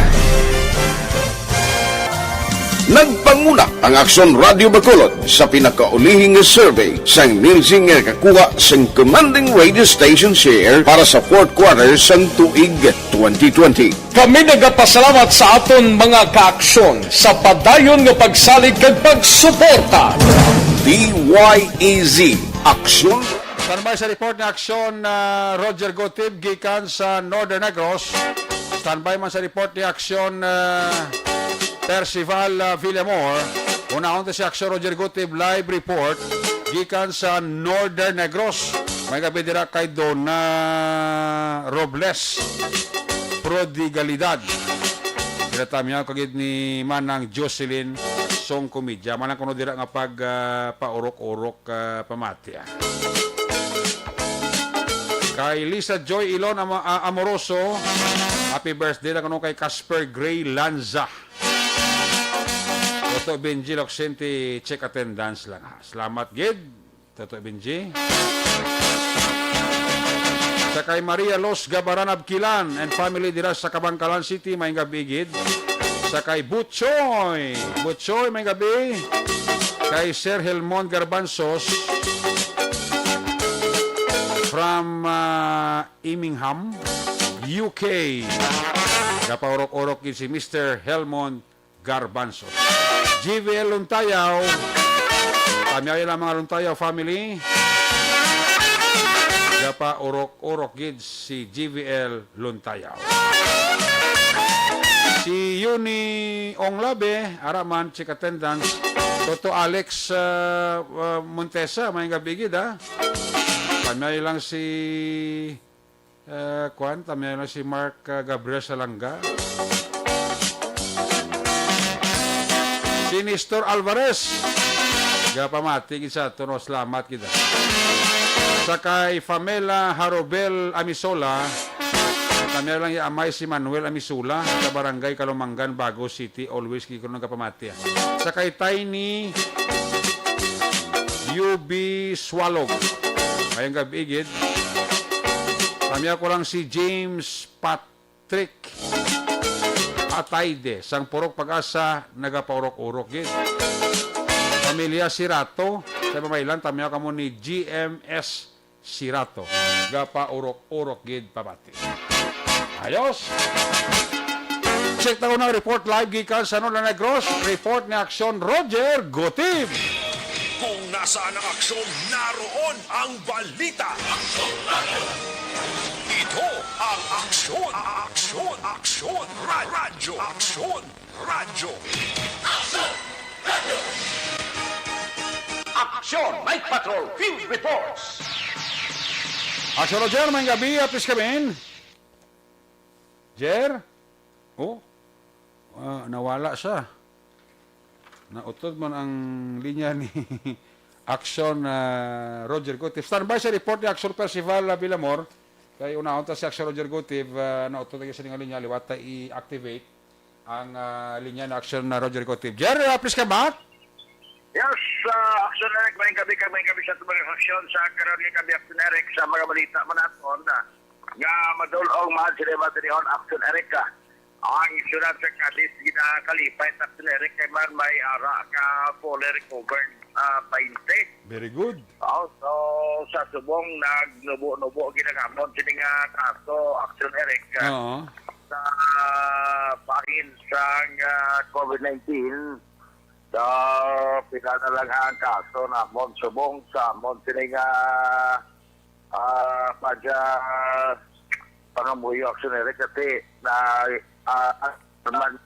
Nagpanguna ang Aksyon Radio Bacolod sa pinakaulihing survey sang Nielsen nga nakakuha sang commanding radio station share para sa fourth quarter sang tuig twenty twenty. Kami nagapasalamat sa aton mga kaaksyon sa padayon nga pagsalig kag pagsuporta. D Y E Z, Aksyon. Standby sa report ni Aksyon, ah, Roger Gotib gikan sa Northern Negros. Standby man sa report ni Aksyon, ah, Percival, ah, Villamor. Unahon ta si Aksyon Roger Gotib, live report gikan sa Northern Negros. May gabi dira kay Donna Robles. Prodigalidad. Sila tamyaw kagid ni Manang Jocelyn Song Comedya. Manang kuno dira nga pag, ah, paurok-urok, ah, pamati, ah. Kay Lisa Joy Ilon Ama-, ah, Amoroso, happy birthday lang kuno kay Casper Gray Lanza. Toto Benji Loxente, check attendance lang, ha. Salamat gid. Toto Benji. Sa kay Maria Los Gabaran Abquilan and family dira sa Kabankalan City, may gabi gid. Sa kay Butchoy. Butchoy, may gabi. Kay Sir Helmond Garbanzos from, ah, Immingham, U K. Gapaurok-urok gid si Mister Helmond Garbanzos. G V L Luntayaw. Tamyaw lang mga Luntayaw family. Gapaurok-urok gid si G V L Luntayaw. Si Yuni Onglabe, ara man, check attendance. Toto Alex, uh, uh, Montesa, may gabi gid, ha. Tamyaw lang si Eh, kuwan, tamyaw na si Mark, ah, Gabriel Salanga. Si Nestor Alvarez. Gapamati gid sa aton, no? Salamat kita. Sa kay Pamela Harobel Amisola, kami lang ya amay si Manuel Amisola, sa Barangay Kalumangan, Bago City, always gid ko nagapamati, ah. Sa kay Tiny U B Swalog. Ngayong gabi, gid. Kami ako lang si James Pat Trick Atayde, sang Purok Pag-asa, nagapaurok-urok gid. Pamilya Sirato, sa Babaylan, tamyaw kamo ni G M S Sirato. Gapaurok-urok gid pamati. Ayos! Check ta ko ng report live gikan sa Nola Negros. Report ni Aksyon Roger Gutib. Kung nasaan ang aksyon, naroon ang balita. Ito ang Aksyon, Aksyon, Aksyon, Ra- Radyo, Aksyon, Radyo. Aksyon Night Patrol Field Reports. Aksyon Roger, may gabi, please come in. Jer? Oh, ah, nawala siya. Nautod man ang linya ni Aksyon, ah, Roger Gutib. Standby sa report ni Aksyon Percival, ah, Villamor. Kay unahon ta si Aksyon Roger Gutib, ah, nautod lagi sa linya, liwat ta i-activate ang, ah, linya ni Aksyon na Roger Gutib. Jer, ah, please come back. Yes, ah, Aksyon Eric, may gabi ka, may gabi sa mga aksyon sa karon nga gabi, Aksyon Eric, sa mga balita man naton, ah, nga madulong man sila matirihon, Aksyon Eric, ah. Ang siyudad sa Cadiz ginakalipay, Aksyon Eric, kay man may ara ka fully recovered, ah, twenty. Very good. Oh, so, sa subong nagnubo-nubo ginagamon sini nga kaso, Aksyon Eric, ah, Oo. sa bahin sang, ah, COVID nineteen. So, pila na lang ang kaso namon subong sa amon sini nga, ah, pagka pangamuyo, Aksyon Eric, kasi na, ah, man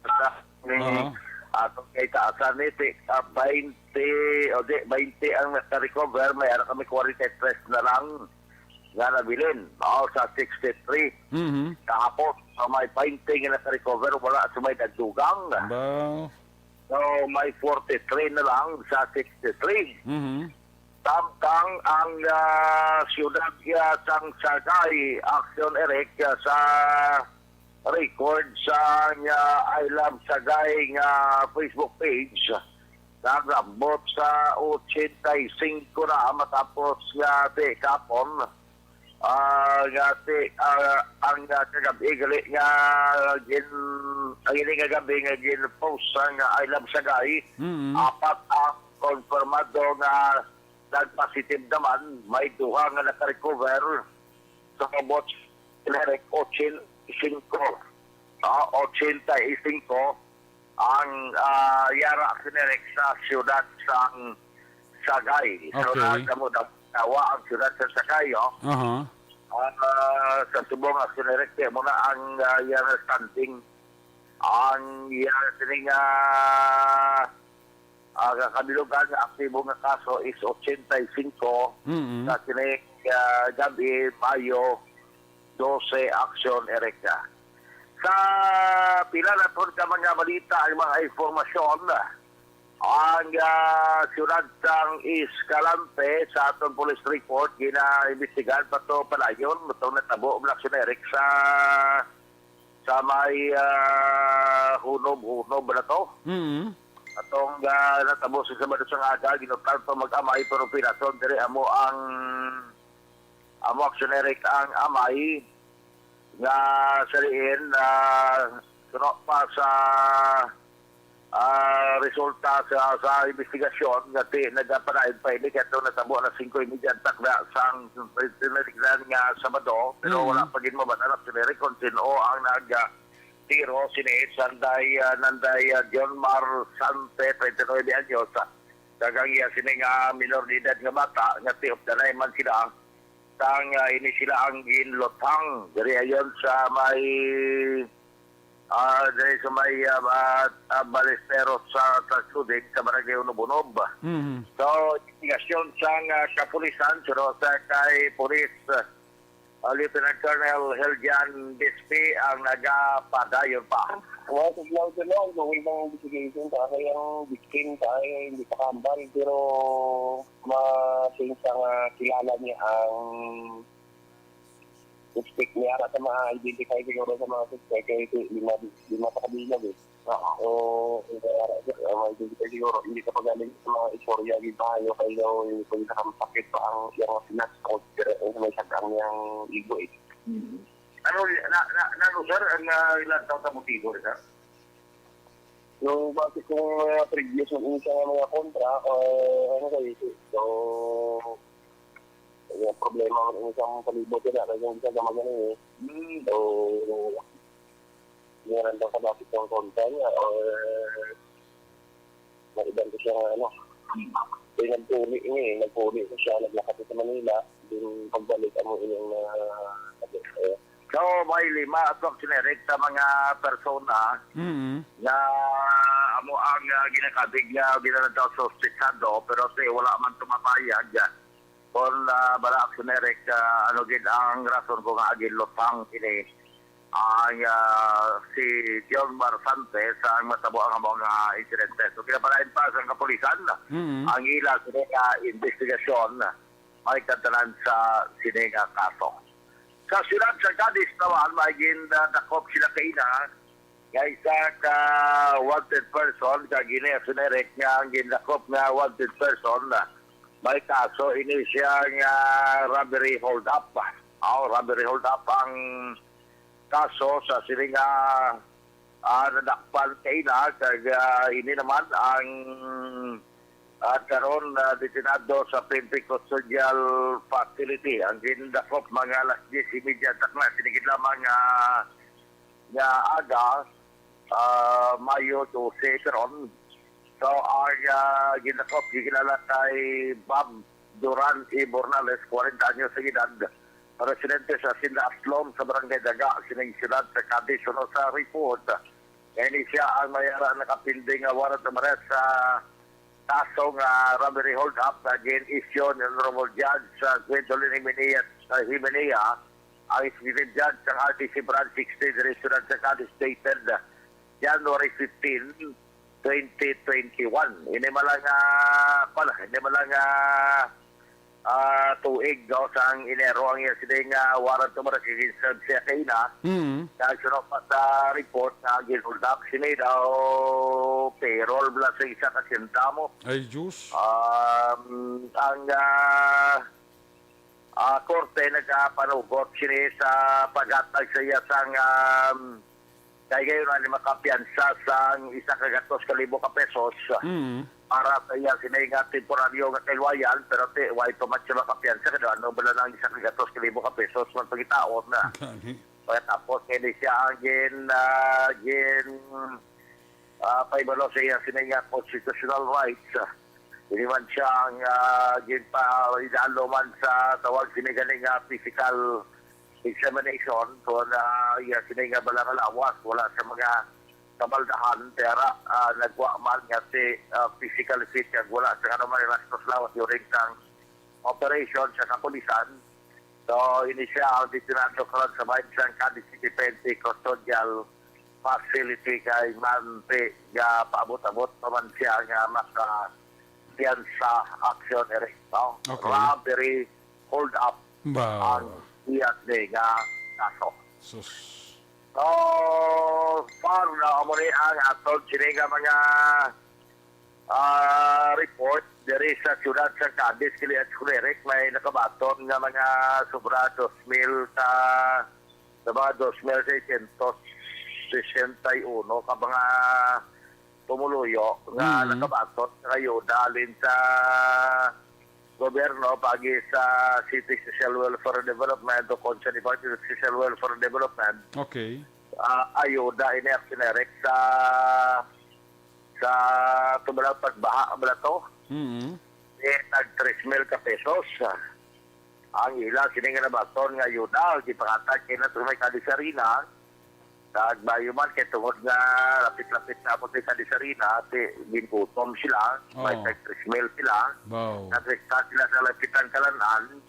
sa ni Oo. ato kay taasan ni ti, ah, twenty, o di, twenty ang naka-recover, may ara kami forty-three na lang nga nabilin, mao sa sixty-three. Mhm. Kahapon, so may twenty nga naka-recover, wala sa may nagdugang. Ba? So, may forty-three na lang sa sixty-three. Mhm. Samtang ang, ah, siyudad, ah, sang Sagay, Aksyon Eric, ah, sa record sa, ah, I Love Sagay nga Facebook page, nag-abot sa ochenta y cinco na matapos nga ti kapon. Ah, nga ti, ah, ang, ah, kagabi gali nga gin-, ang ini nga gabi nga gin-post sang, ah, I Love Sagay, Mm. apat ang konfirmado nga nag-positive naman, may duha nga naka-recover. Sa abot, Eric, ochenta y cinco. Ah, ochenta y cinco ang, ah, yara, Aksyon Eric, sa siyudad sang Sagay. So, Okay. nagdamo-damo ang siyudad sa Sagay, oh. Aha. Ah, sa subong, Aksyon Eric, kaya mo na ang, ah, yara standing. Ang yara sini nga, ah, kabilugan nga aktibo nga kaso is ochenta y cinco. Mm-mm. Sa kini, ah, gabi, Mayo dose, Aksyon Eric, ah. Sa pila na pod ka mga balita, ang mga informasyon, ang, ah, siyudad sang Escalante, sa aton police report, ginaimbestigahan pa to padayon, itong natabo, mga Aksyon Eric, sa, sa may, ah, Hunob-Hunob na to. Mm. Atong, ah, natabo sa Sabado sang aga, ginutang to mag-amay, pero pinason diri amo ang, amo, Aksyon Eric, ang amay nga sa diin, ah, suno pa sa, ah, resulta sa, sa investigasyon nga ti nagapadayon pa ini kay atong natabo na singko y media ang takna sang tinitignan nga Sabado, pero Mm. wala pa gid mabatan, Aksyon Eric, kung sino ang nag, ah, tiro sini, Sanday, ah, Nanday, ah, John Mar Sante, twenty-nine anyos, ah, kag ang iya sini nga minor de edad nga bata, nga ti updanay man sila, sang, ah, ini sila ang ginlutang diri ayon sa may, ah, diri sa may, ah, ah, ah, Ballesteros sa Trasuding sa Barangay Hunob-Hunob. Mhm. So, investigasyon sang, ah, kapulisan, pero sa kay pulis, ah, Ah, Lieutenant Colonel Heljan Bispi ang nagapadayon pa. Well, sa Blanco lang, going ng investigation sa kayang victim, sa kaya hindi pa kambal, pero ma-, since ang, ah, kilala niya ang suspect niya, para sa ma-identify siguro sa mga suspect, kaya ito, lima, lima pa kabilog eh. Oo. So, kaya, ah, ma-identify siguro, hindi ka pa galing sa mga istorya, di ba? Yung kayo, yung kung nakasakit pa ang, yung mga pinasok, pero yung may sakang niyang igo eh. Ano, na, na, na, ano, sir, ang, ah, ilang taon sa motibo, sir? So, base kung, ah, previous ng isa nga mga kontra, ah, ano kayo, so, yung problema ng isang palibot yun, ah, yung isa naman ganun eh. Hmm. So, yun ang daw sa base kung kontra niya, or may iba ko siya nga, ano, so, nagpuli niya eh, nagpuli ko siya, naglakad sa Manila, yung pagbalik, ang inyong, ah, ano, eh, So, may lima ato ang sinerik sa mga persona Mm. nga amo ang, ah, ginakabig nga ginanataw suspetsado, pero ti wala man tumapayag kon, ah, bala ang sinerik, ah, ano gid ang rason kung nga ginlutang ini ang, ah, si John Marsante sa ang matabo ang mga insidente. So, kinapalain pa sa kapulisan Mm. ang ila sini nga investigasyon may katanan sa sini nga kaso. Sa siyudad sa Cadiz naman, may gindakop sila kaina nga isa ka wanted person, kag ini ang sinerik nga ang gindakop nga wanted person, may kaso ini siya nga robbery hold-up. Oh, robbery hold-up ang kaso sa sini nga, ah, nadakpan kaina, kag, ah, ini naman ang, ah, karon, ah, detenado sa P N P custodial facility. Ang gindakop mga alas diyes y media takna, sinigid lamang, ah, nga aga, ah, Mayo dose karon. So, ang, ah, gindakop, gikilala kay Bob Duran E. Bornales, kwarenta anyos ang edad, residente sa Hacienda Aslom sa Barangay Daga, sining siyudad sa Cadiz. Suno sa report, nga ini siya ang may ara nakapinding nga warrant of arrest sa kaso nga robbery hold-up nga gin-issue ni Honorable Judge, ah, Gwendolyn Jimenea, ah, Jimenea, ang executive judge sa R T C Branch sixty diri sa siyudad sa Cadiz, dated January fifteen, twenty twenty-one. Ini man lang, ah, pala, ini man lang, ah, ah, tuig, no, sang Enero ang iya sini nga warrant of arrest against siya kaina. Mm. Nagsuno pa sa report nga gin-hold up sini daw payroll bala sa isa ka sentamo. Ay, Diyos. Um, ang, ah, ah, korte nagapanugot sini sa paghatag sa iya sang, um, kay gayon ani makapiyansa sang isa ka gatos ka libo ka pesos Mm. para sa iya sini nga temporaryo nga kaluwayan, pero ti, way pa man siya makapiyansa kay ano bala nang isa ka gatos ka libo ka pesos man pagitaon na. Gani. Pagkatapos kay di siya ang gin, ah, gin, ah, pahibalo sa iya sini nga constitutional rights. Hindi man siya ang, ah, ginpa-, idalo man sa tawag sini gani nga physical examination. So, na iya sini nga bala nga lawas, wala sa mga kabaldahan, pero, ah, nagwa man nga si, ah, physical fit kag wala sa kanang may rastos lawas during sang operation sa kapulisan. So, ini siya ang detenado karon sa bahin sang Cadiz City P N P custodial facility kay manti nga paabot-abot pa man siya nga maka piyansa action, Eric, no? Okay. Robbery, hold up Ba. ang iya ni nga kaso. Sus. So, far na amo ni ang atong sini nga mga, ah, report diri sa siyudad sa Cadiz, kili at Cleric, may nakabaton nga mga sobra dos mil ka, sa mga dos mil seiscientos sesenta y uno ka mga pumuluyo nga Mm. nakabaton sa ayuda halin sa gobyerno pagi sa City Social Welfare Development o kon sa Department of Social Welfare Development. Okay. Ah, ayuda ini ang sinerik sa, sa tumalang pagbaha, bala to. Mm. Eh, nag tres mil ka pesos. Ang ila, sini nga nabaton nga ayuda, gipangatag kay na sa may Cadiz Arena. Nagbayo man kay tungod nga lapit-lapit na po sa Cadiz Arena, ti gingutom sila, may Oo. tag tres mil sila. Wow. Natrista sila sa lapitan kalan-an.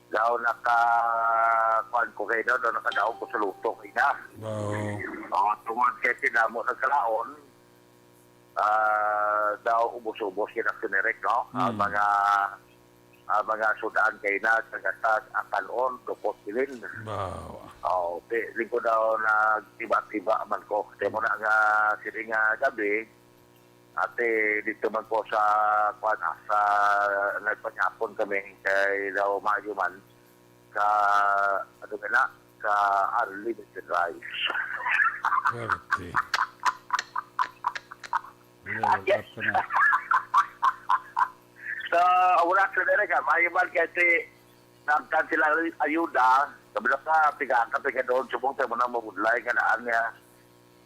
Daw naka, kuwan ko kay daw, daw nakadaog ko sa luto kay na. Wow. Oh, tungod kay tinamo nagkalaon, ah, daw ubos-ubos yung action ni Rick, no? Ang Hmm. mga, ang mga sudaan kay na, kagatag, akalon, dukot, bilin. Wow. Oh, di, di ko daw nagtiba-tiba man ko. Kaya mo na nga, sini nga gabi, ate, dito man ko sa, kuwan, ah, sa, nagpanyapon kami kay daw maayo man ka, ano ka na, ka unlimited rice. Swerte. Level Yes. up ka na. So, wala sa dere ka, maayo man kasi nagkan sila ayuda, sabi na ka, piga ka, piga doon, subong tayo mo na mabudlay, nga naan niya.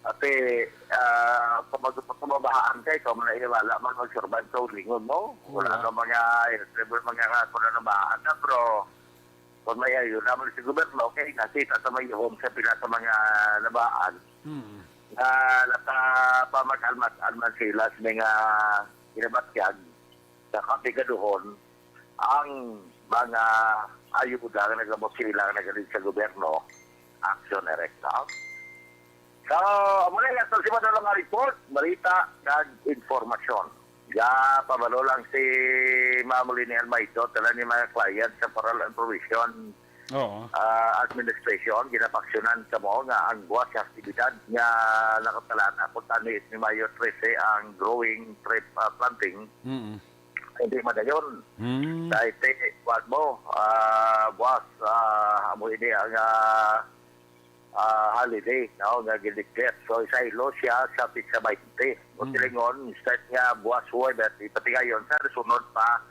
Ate, ah, pag mag-, pagkababahaan ka, ikaw man na wala man mag-survive sa ulingon mo. Wala Wala. ka mga, eh, mga nga, kung ano ba, ano, bro. Kung may ayun naman si gobyerno, okay, nakita sa may home sa pila sa mga nabaan. Hmm. Na nakapamagal-magal man sila sa mga ginabatyag, sa kapigaduhon, ang mga ayuda nga nagabot sila nga nagaling sa gobyerno, action direct na. So, amo na lang sa si Manolo nga report, balita, kag informasyon. Ya, pabalo lang si Ma'am Lini Almaido, tala ni mga client sa Paral and Provision Oo. ah, Administration, ginapaksyonan sa mo nga ang buwas nga aktibidad nga nakatalaan ako tani ni Mayo trese ang growing tree, ah, planting. Mm. Hindi madayon. Mm. Dahil te, kuwan mo, ah, buwas, ah, amo ini ang, ah, ah, holiday, no, nga gideclare. So, isaylo siya sa pitsa baynte. O Mm. silingon, instead nga buwas Huwebes, ipatigayon sa sunod pa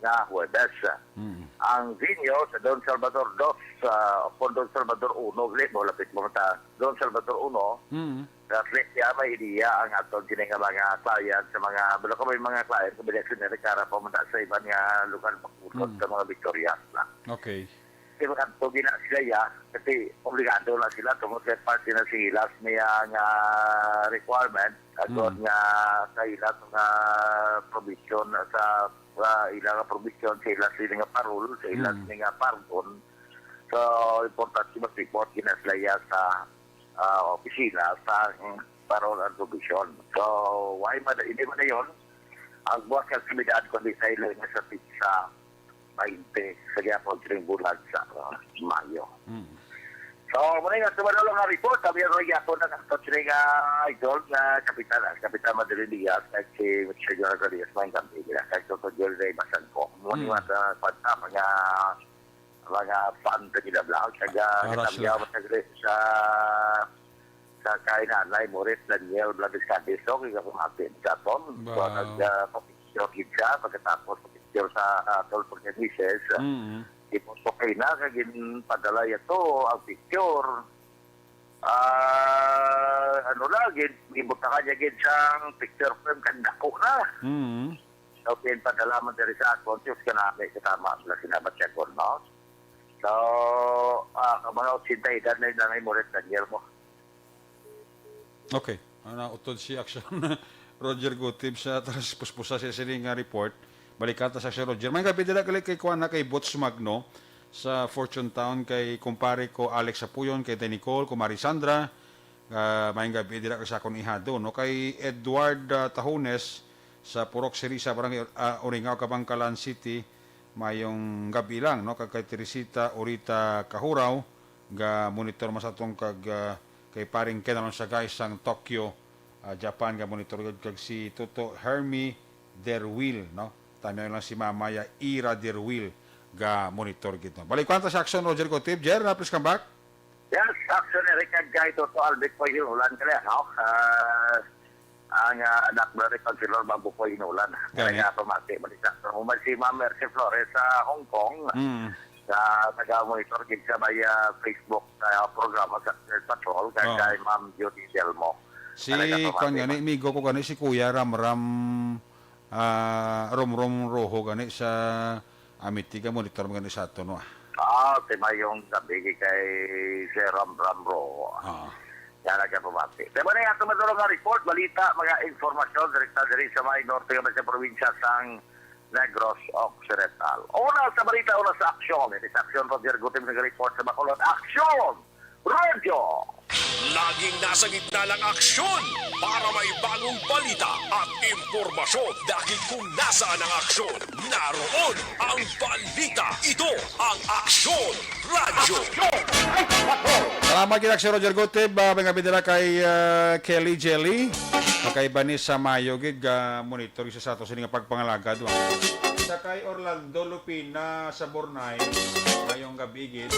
nga Huwebes. Mm. Ang venue sa Don Salvador dos, sa, kung Don Salvador uno, gali mo, lapit mo ta. Don Salvador uno, Mm. sa Iglesia, may ideya ang aton kini nga mga client sa mga, wala ko may mga client, sa Bilac, Sinere, Cara, pa man sa iban nga lugar, Bacolod, Mm. sa mga Victorias na. Okay. Di ba kadto gina sila, ya? Kasi obligado na sila, tungod kay parte na sa ilas niya nga requirement, agod Mm. nga sa ilas nga provision, sa, sa ila nga provision, sa ilas sila nga parol, sa ilas Mm. nga pardon. So, importante mag-report gina sila, ya, sa, ah, opisina sa, mm, parol and provision. So, why man, hindi man na yun, ang buwas nga aktibidad, kundi sa ila nga sa pizza, baynte sa gyapon sining bulan sa, ah, Mayo. Mm. So, muna nga, sa Manolo nga report, sabi ako, iya ko na sa sini nga idol nga kapitan, ah, Kapitan Madrid Diaz, kag si Mister Jonathan Diaz, may kampi nila, kag Toto Jerry Ray Basangko. Muna Mm. nga sa kwanta, mga, mga fan sa Gila Vlog, kag, ah, Para katamyaw sila. Sa, sa kay Nanay Morit Daniel Bladescadis, so, kaya kung atin sa aton, so, Wow. nag, ah, picture gid siya, pagkatapos picture sa, ah, tol for the misses. Mm. Ipos okay na, kag ginpadala yato ang picture. Ah, ano na, gin-, gibutakan niya gid sang picture frame, kag dako na. Mm. So, ginpadala man diri sa akon, Diyos ka namin, katama, wala sinabat siya kon, no? So, ah, ang mga otsenta edad na yun, Nanay Moret Daniel mo. Okay. Ano, utod si Action Roger Gutib sa taras puspusa sa sini nga report. Balikan ta sa Action Roger. May gabi dira gali kay kuan na kay Boots Magno sa Fortune Town, kay kumpare ko Alex Apuyon, kay Nicole, kumari Sandra. Ah, may gabi dira sa akon ihado, no? Kay Edward, ah, Tahones sa Purok Sirisa, Barangay, ah, Uringao, Kabangkalan City. Mayong gabi lang, no? Kag kay Teresita Orita Kahuraw, ga monitor man sa atong kag, ah, kay paring Ken Alonso, guys, sang Tokyo, ah, Japan, ga monitor gid, kag si Toto Hermie Derwil, no? Tanaw lang si Mama ya Ira Derwil ga monitor gid, no? Balik kwanta sa Action, Roger Gutib. Jer, na, please come back. Yes, Action Eric, kag kay Toto Albic po yung ulan ka na, no? Ah, ang, ah, anak mo rin, Councilor Babukoy Inulan. Gani. Kaya nga pamati, balita. So, human si Ma'am Mercy Flores sa Hong Kong, Mm. sa taga-monitor gid sa may, ah, Facebook, ah, programa sa Action Patrol, kay, Oh. kay Ma'am Judy Delmo. Si, Talaga pamati, kuwan gani, ma'am. Migo ko gani, si Kuya Ramram, ah, Romrom Rojo gani sa Amity, ga monitor man gani sa aton, wa? Ah, si Mayong Gabi kay Sir Ramram Rojo. Ah. Yan ang kapamati. Diba na yung ato madulong nga report, balita, mga informasyon, direkta diri sa may norte nga sa probinsya sang Negros Occidental. Una sa balita, una sa aksyon. Ini sa aksyon, Roger Gutim nag-report sa Bacolod. Aksyon! Radyo! Laging nasa gitna ng aksyon para may bagong balita at impormasyon. Dahil kung nasaan ang aksyon, naroon ang balita. Ito ang Aksyon Radyo. Salamat kita si Roger Gutib, ah, mga bidala kay, ah, Kelly Jelly. Kay Vanessa Mayo gid, ah, monitor sa ato sini nga pagpangalagad, wa. Sa kay Orlando Lupina sa Bornay, ngayong gabi gid.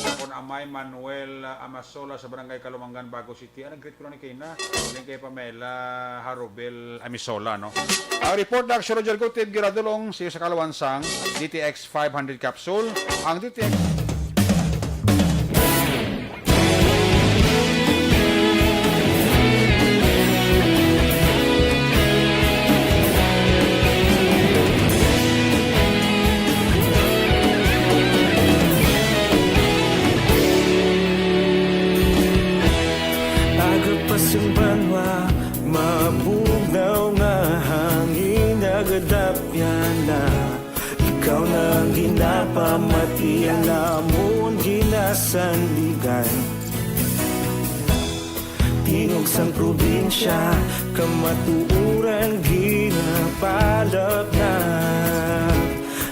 Akon amay Manuel, ah, Amasola sa Barangay Kalumangan, Bago City. Ah, nag-greet ko na ni Kena. Then kay Pamela Harobel Amisola, no? Ang report na si Roger Gutib, giradulong siya sa Kalawansang, D T X five hundred capsule. Ang D T X Aga pa sang banwa, mabugnaw nga hangin, nagadapyan na. Ikaw na ang ginapamati, ang amon ginasandigan. Tingog sang probinsya, kamatuoran ginapalapnat.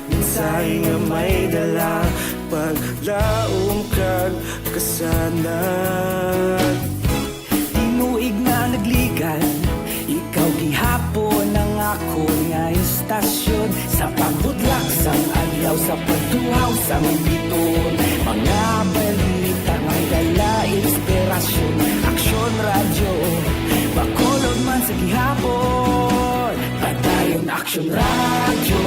Mensahe nga may dala, paglaom kag kasanag. Tinuig na nagligan, ikaw gihapon ang akon nga istasyon. Sa pagbudlak sang adlaw, sa pagtuhaw sang biton, mga balita may dala inspirasyon. Aksyon Radyo, Bacolod man sa gihapon. Padayon Aksyon Radyo,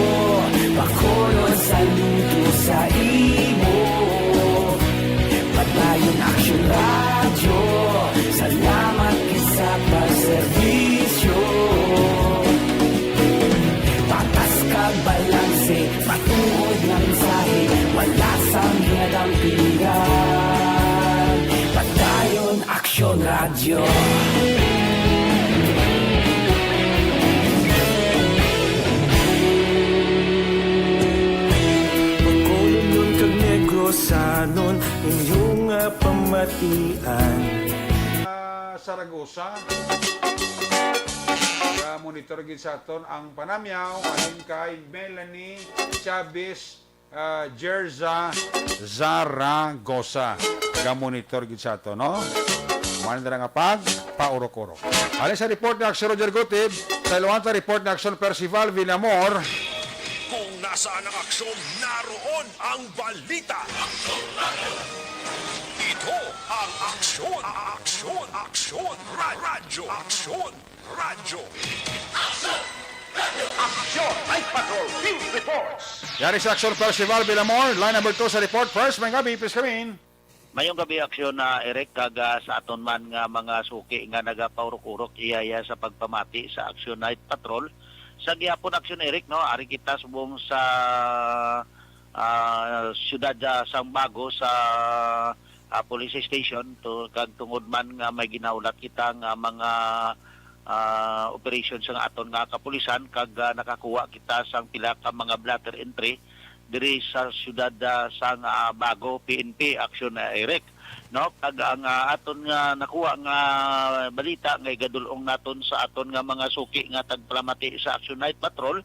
Bacolod, saludo sa imo. Padayon Aksyon Radyo, salamat gid sa pagserbisyo. Patas kag balanse, matuod nga mensahe, wala sang hinadampingan. Padayon Aksyon Radyo. Bacolodnon kag Negrosanon, inyo nga pamatian. Ah, Saragosa. Sa monitor gid sa aton ang Panamyaw, halin kay Melanie Chavez, ah, Jerza Zaragoza. Ga-monitor gid sa ato, no? Man dira nga pag paurok-urok. Halin sa report ni Aksyon Roger Gutib, sa Iloanta report ni Aksyon Percival Villamor. Kung nasaan ang aksyon, naroon ang balita. Ito ang Aksyon, Aksyon, Aksyon, Ra-, Radyo, Aksyon. Radyo. Aksyon! Night Patrol Field Reports! Yari sa Aksyon Percival Villamor, line number two sa report. First, may gabi, please come in. Mayong gabi, Aksyon, ah, Eric, kag, ah, sa aton man nga mga suki nga nagapaurok-urok iya, iya sa pagpamati sa Aksyon Night Patrol. Sa gihapon, Aksyon, Eric, no, ari kita subong sa, ah, siyudad, ah, sang Bago sa, ah, police station to, kag tungod man nga may ginahulat kita nga mga, ah, operation sang aton nga kapulisan, kag, ah, nakakuha kita sang pila ka mga blotter entry diri sa siyudad, ah, sang, ah, Bago, P N P, Aksyon, ah, Eric, no? Kag ang, ah, aton nga nakuha nga balita nga igadul-ong naton sa aton nga mga suki nga tagpalamati sa Aksyon Night Patrol,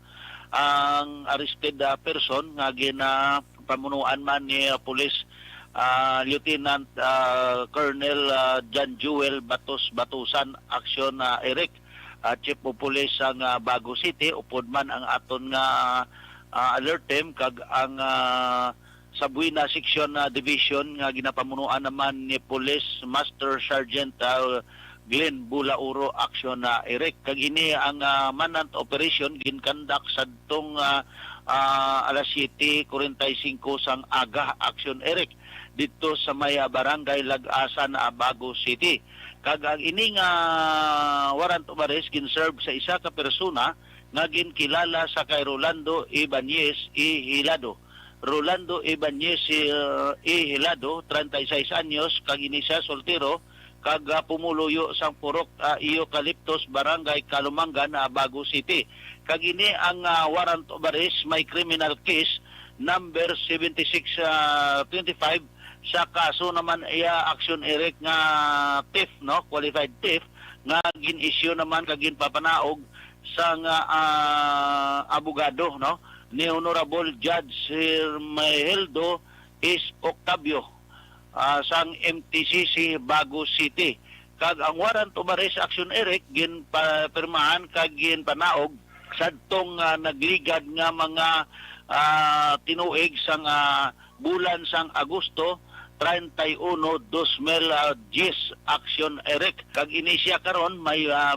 ang arrested, ah, person nga ginapamunuan man ni, ah, Police, ah, Lieutenant, ah, Colonel, ah, John Jewel Batos Batusan, Aksyon, ah, Eric, ah, Chief of Police sang, ah, Bago City, upod man ang aton nga, ah, alert team kag ang, ah, sa Buena Section, ah, Division nga ginapamunuan naman ni Police Master Sergeant, ah, Glenn Bulauro, Aksyon, ah, Eric. Kag ini ang, ah, manhunt operation ginkandak sadtong, ah, ah, alas siyete kuwarenta y singko sang aga, Aksyon, Eric, didto sa may, ah, Barangay Lag-asan, ah, Bago City. Kag ang ini nga warrant of arrest ginserve sa isa ka persona nga ginkilala sa kay Rolando Ibanez E. Hilado. Rolando Ibanez, eh, E. Hilado, treinta y seis anyos, kag ini siya soltero, kag, ah, pumuluyo sang Purok, ah, Eucaliptus, Barangay Kalumangan, ah, Bago City. Kag ini ang, ah, warrant of arrest may criminal case number seventy-six, ah, twenty-five sa kaso naman iya, Action Eric, nga theft, no, qualified theft, nga gin-issue naman kag ginpapanaog sang, ah, abogado, no, ni Honorable Judge Hermejeldo S. Octavio, ah, sang M T C C Bago City. Kag ang warrant of arrest, Action Eric, ginpapirmahan kag ginpanaog sadtong, ah, nagligad nga mga, ah, tinuig sang, ah, bulan sang Agosto treinta y uno, dos mil diyes, Action Eric. Kag ini siya karon may, ah,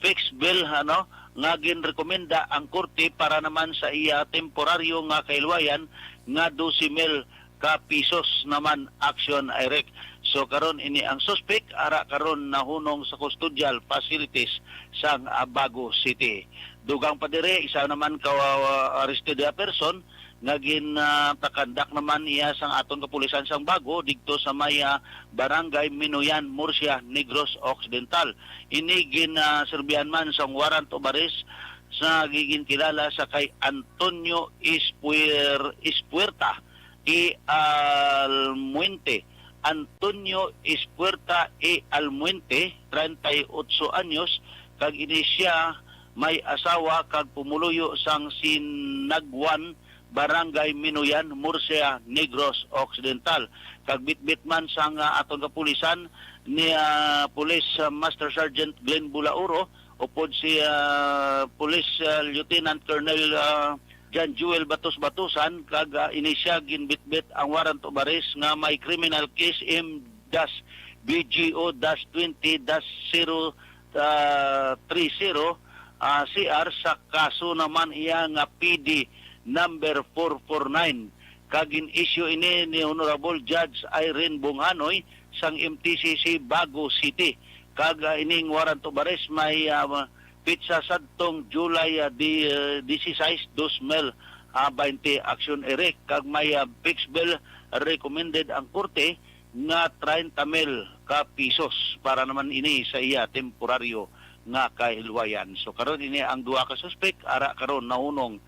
fixed bail, ano, nga ginrekomenda ang korte para naman sa iya temporaryo nga kahilwayan nga dose mil ka pisos naman, Action Eric. So karon ini ang suspek ara karon nahunong sa custodial facilities sang, ah, Bago City. Dugang pa diri, isa naman ka, ah, arrested person nga gin, ah, takandak naman iya sang aton kapulisan sang Bago didto sa may, ah, Barangay Minuyan, Murcia, Negros Occidental. Ini gin, ah, serbihan man sang warrant of arrest sa giginkilala sa kay Antonio Espuer-, Espuerta E. Almuente. Antonio Espuerta E. Almuente, treinta y ocho anyos, kag ini siya may asawa kag pumuluyo sang Sinagwan, Barangay Minuyan, Murcia, Negros Occidental. Kag bitbit man sang, ah, aton kapulisan ni, ah, Police, ah, Master Sergeant Glenn Bulauro, upod si, ah, Police, ah, Lieutenant Colonel, ah, John Joel Batos Batusan, kag, ah, ini siya ginbitbit ang warrant of arrest nga may criminal case M dash B G O dash twenty dash zero, ah, three zero, ah, C R sa kaso naman iya nga P D number four four nine. Kag gin-issue ini ni Honorable Judge Irene Bonghanoy sang M T C C Bago City. Kag, ah, ining warrant of arrest may, ah, petsa sadtong July, ah, di, ah, disisais, dos mil, ah, baynte, Action Eric. Kag may, ah, fixed bail recommended ang korte nga treinta mil ka pisos para naman ini sa iya temporaryo nga kahilwayan. So karon ini ang duha ka suspek ara karon nahunong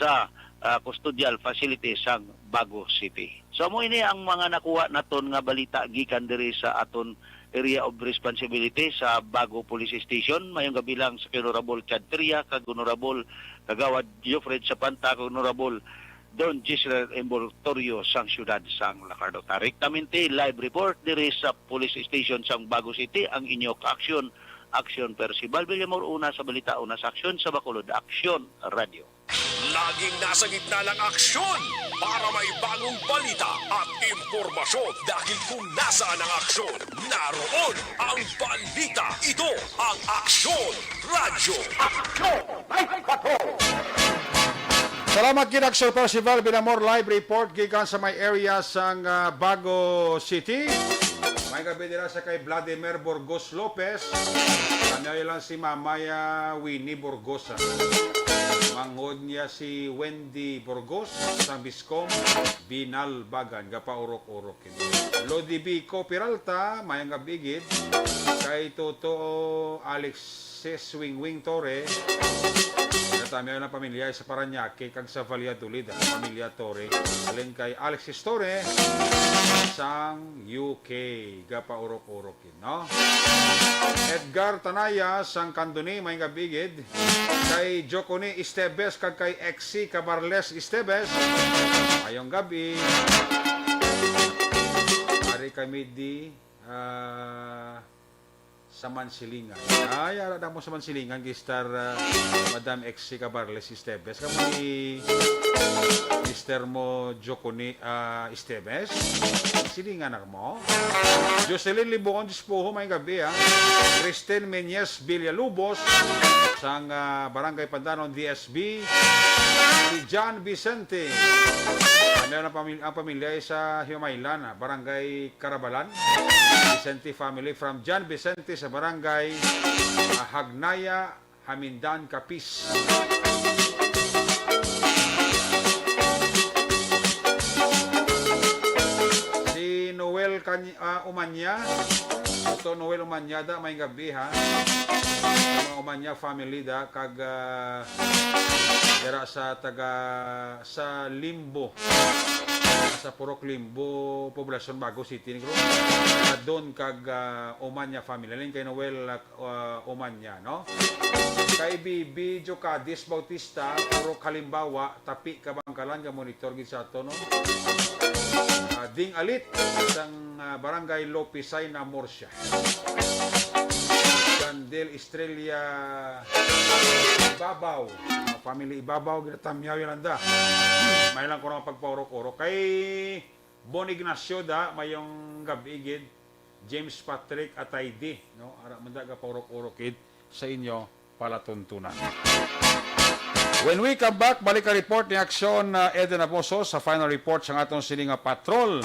sa, ah, custodial facility sang Bago City. So amo ini ang mga nakuha naton nga balita gikan diri sa aton area of responsibility sa Bago Police Station. Mayong gabi lang sa kay Honorable Chad Feria kag Honorable Kagawad Geoffrey Sapanta kag Honorable Don Gisrael Envoltorio sang siyudad sang Lacardo. Direktamente live report diri sa Police Station sang Bago City ang inyo ka-aksyon, Aksyon Percival Villamor, una sa balita, una sa aksyon sa Bacolod, Aksyon Radio. Laging nasa gitna ng aksyon para may bagong balita at impormasyon, dahil kung nasaan ang aksyon, naroon ang balita. Ito ang Aksyon Radyo. Aksyon! Live Patrol! Salamat gid, Aksyon Percival Villamor, live report gikan sa may area sang, ah, Bago City. May gabi dira sa kay Vladimir Burgos Lopez. Kami lang si Mamay, ah, Winnie Burgos, ah. Manghod niya si Wendy Burgos sang Biscom, Binalbagan, gapaurok-urok ini. Lodi Bico Peralta, mayang gabi gid. Kay Toto Alexis Wingwing Torre, natamiyaw ng pamilya sa Parañaque kag sa Valladolid, ah, pamilya Torre. Alin kay Alexis Torre sang U K, gapaurok-urok gid, no? Edgar Tanaya sang Candoni, may gabi gid. Kay Joconi Esteves kag kay Exi Cabarles Esteves, mayong gabi. Ari kami di, ah, sa Mansilingan. Ay, ara na mo sa Mansilingan, kay Star, ah, Madam Exi Cabarles Esteves. Kamo ni Mister mo, Joconi, ah, Esteves. Silingan na mo. Jocelyn Libuon Dispoho, may gabi, ah. Kristen Menyes Villalubos, sang, ah, Barangay Pandanon, D S B. Si John Vicente. Ano ang pamil-, ang pamilya ay sa Himaylan, ah, Barangay Carabalan. Vicente family from John Vicente sa Barangay, ah, Hagnaya, Hamindan, Capiz. Si Noel Kani-, ah, Umanya. Ito, Noel Umanya da, may gabi, ha. Mga Umanya family da, kag, ah, dira sa taga, sa Limbo. Sa Purok Limbo, Poblacion, Bago City, Negros. Ah, Don kag, ah, Umanya family. Halin kay Noel, ah, uh, Umanya, no? Kay Bibi Jocadis Bautista, puro kalimbawa, tapi kabangkalan nga monitor gid sa ato, no? Ah, Ding Alit, sang, ah, Barangay Lopisay na Murcia. Candel Estrella Ibabaw. Ah, family Ibabaw, ginatamyaw yun, anda. May lang ko nga pagpaurok-urok. Kay Bon Ignacio da, mayong gabi gid. James Patrick Atayde, no? Ara man da gapaurok-urok gid sa inyo palatuntunan. When we come back, balik ang report ni Aksyon, uh, Eden Amoso sa final report sang aton sini nga patrol.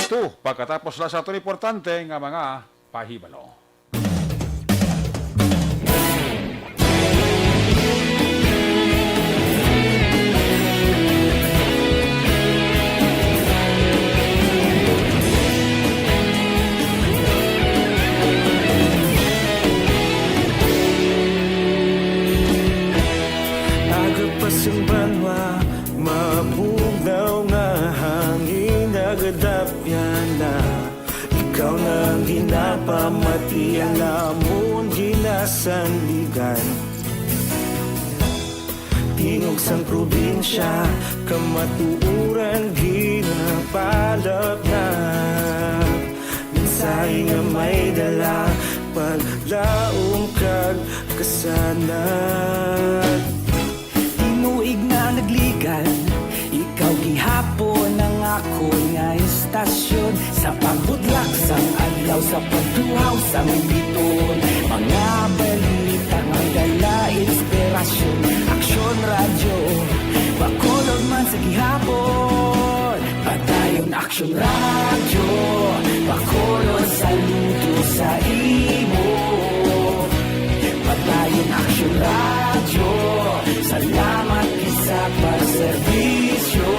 Two, pagkatapos la sa aton importante nga mga pahibalo. Aga pa sang banwa, mabugnaw nga hangin, nagadapyan na. Ikaw na ang ginapamati, ang amon ginasandigan. Tingog sang probinsya, kamatuoran ginapalapnap. Mensahe nga may dala, paglaom kag kasanag. Tinuig na nagligal, ikaw gihapon ang akon nga istasyon. Sa pagbudlak sang adlaw, sa pagtuhaw sang bituon, mga balita may dala inspirasyon. Aksyon Radyo, Bacolod man sa gihapon. Padayon Aksyon Radyo, Bacolod, saludo sa imo. Padayon Aksyon Radyo, salamat gid sa pagserbisyo.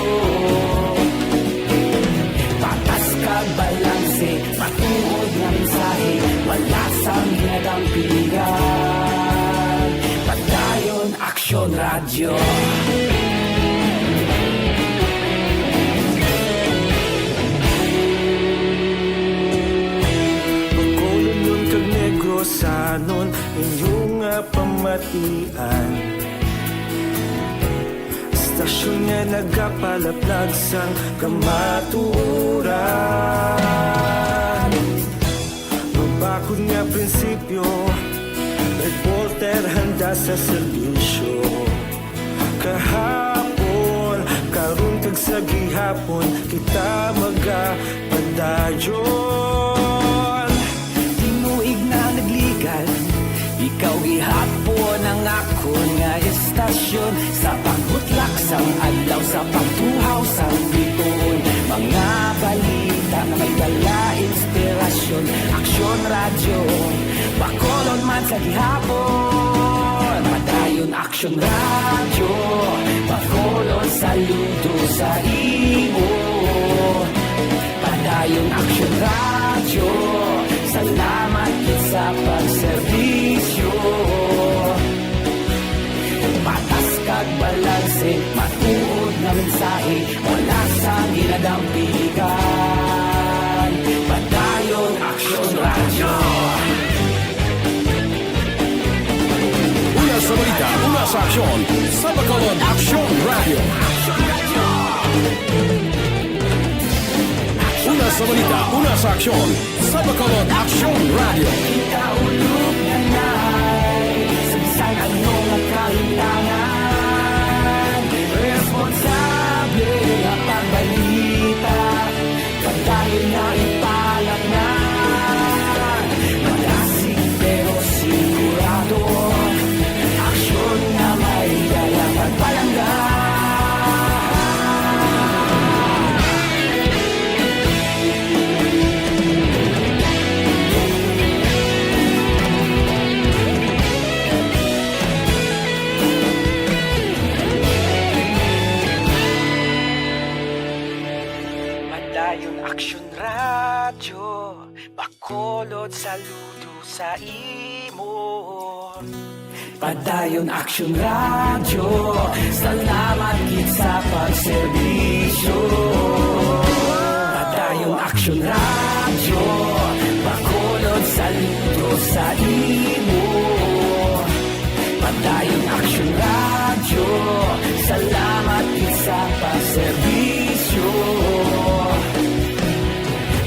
Patas kag balanse, matuod nga mensahe, wala sang ginadampigan. Padayon Aksyon Radyo. Bacolodnon kag Negrosanon, inyo nga pamatian. Istasyon nga nagapalaplag sang kamatuoran. Mabakod nga prinsipyo, reporter handa sa serbisyo. Kahapon, karon kag sa gihapon, kita magapadayon. Tinuig na nagligal, ikaw gihapon ang akon nga istasyon. Sa pagbutlak sang adlaw, sa pagtuhaw sang bituon, mga balita nga may dala inspirasyon. Aksyon Radyo, Bacolod man sa gihapon. Padayon Aksyon Radyo, Bacolod, saludo sa imo. Padayon Aksyon Radyo, salamat gid sa pagserbisyo. Patas kag balanse, matuod nga mensahe, wala sang ginadampigan. Padayon Aksyon Radyo. Una sa balita, una sa aksyon, sa Bacolod Aksyon Radyo. Una sa balita, una sa aksyon, sa Bacolod Aksyon Radyo. Kita ulog na nai, sa bisan ano nga kahimtangan, responsable nga pagbalita. Padayon na ipalatnan, malasig pero sigurado. Aksyon nga may dala pagpalangga. Radyo Bacolod, saludo sa imo. Padayon Aksyon Radyo, salamat gid sa pagserbisyo. Padayon Aksyon Radyo, Bacolod, saludo sa imo. Padayon Aksyon Radyo, salamat gid sa pagserbisyo.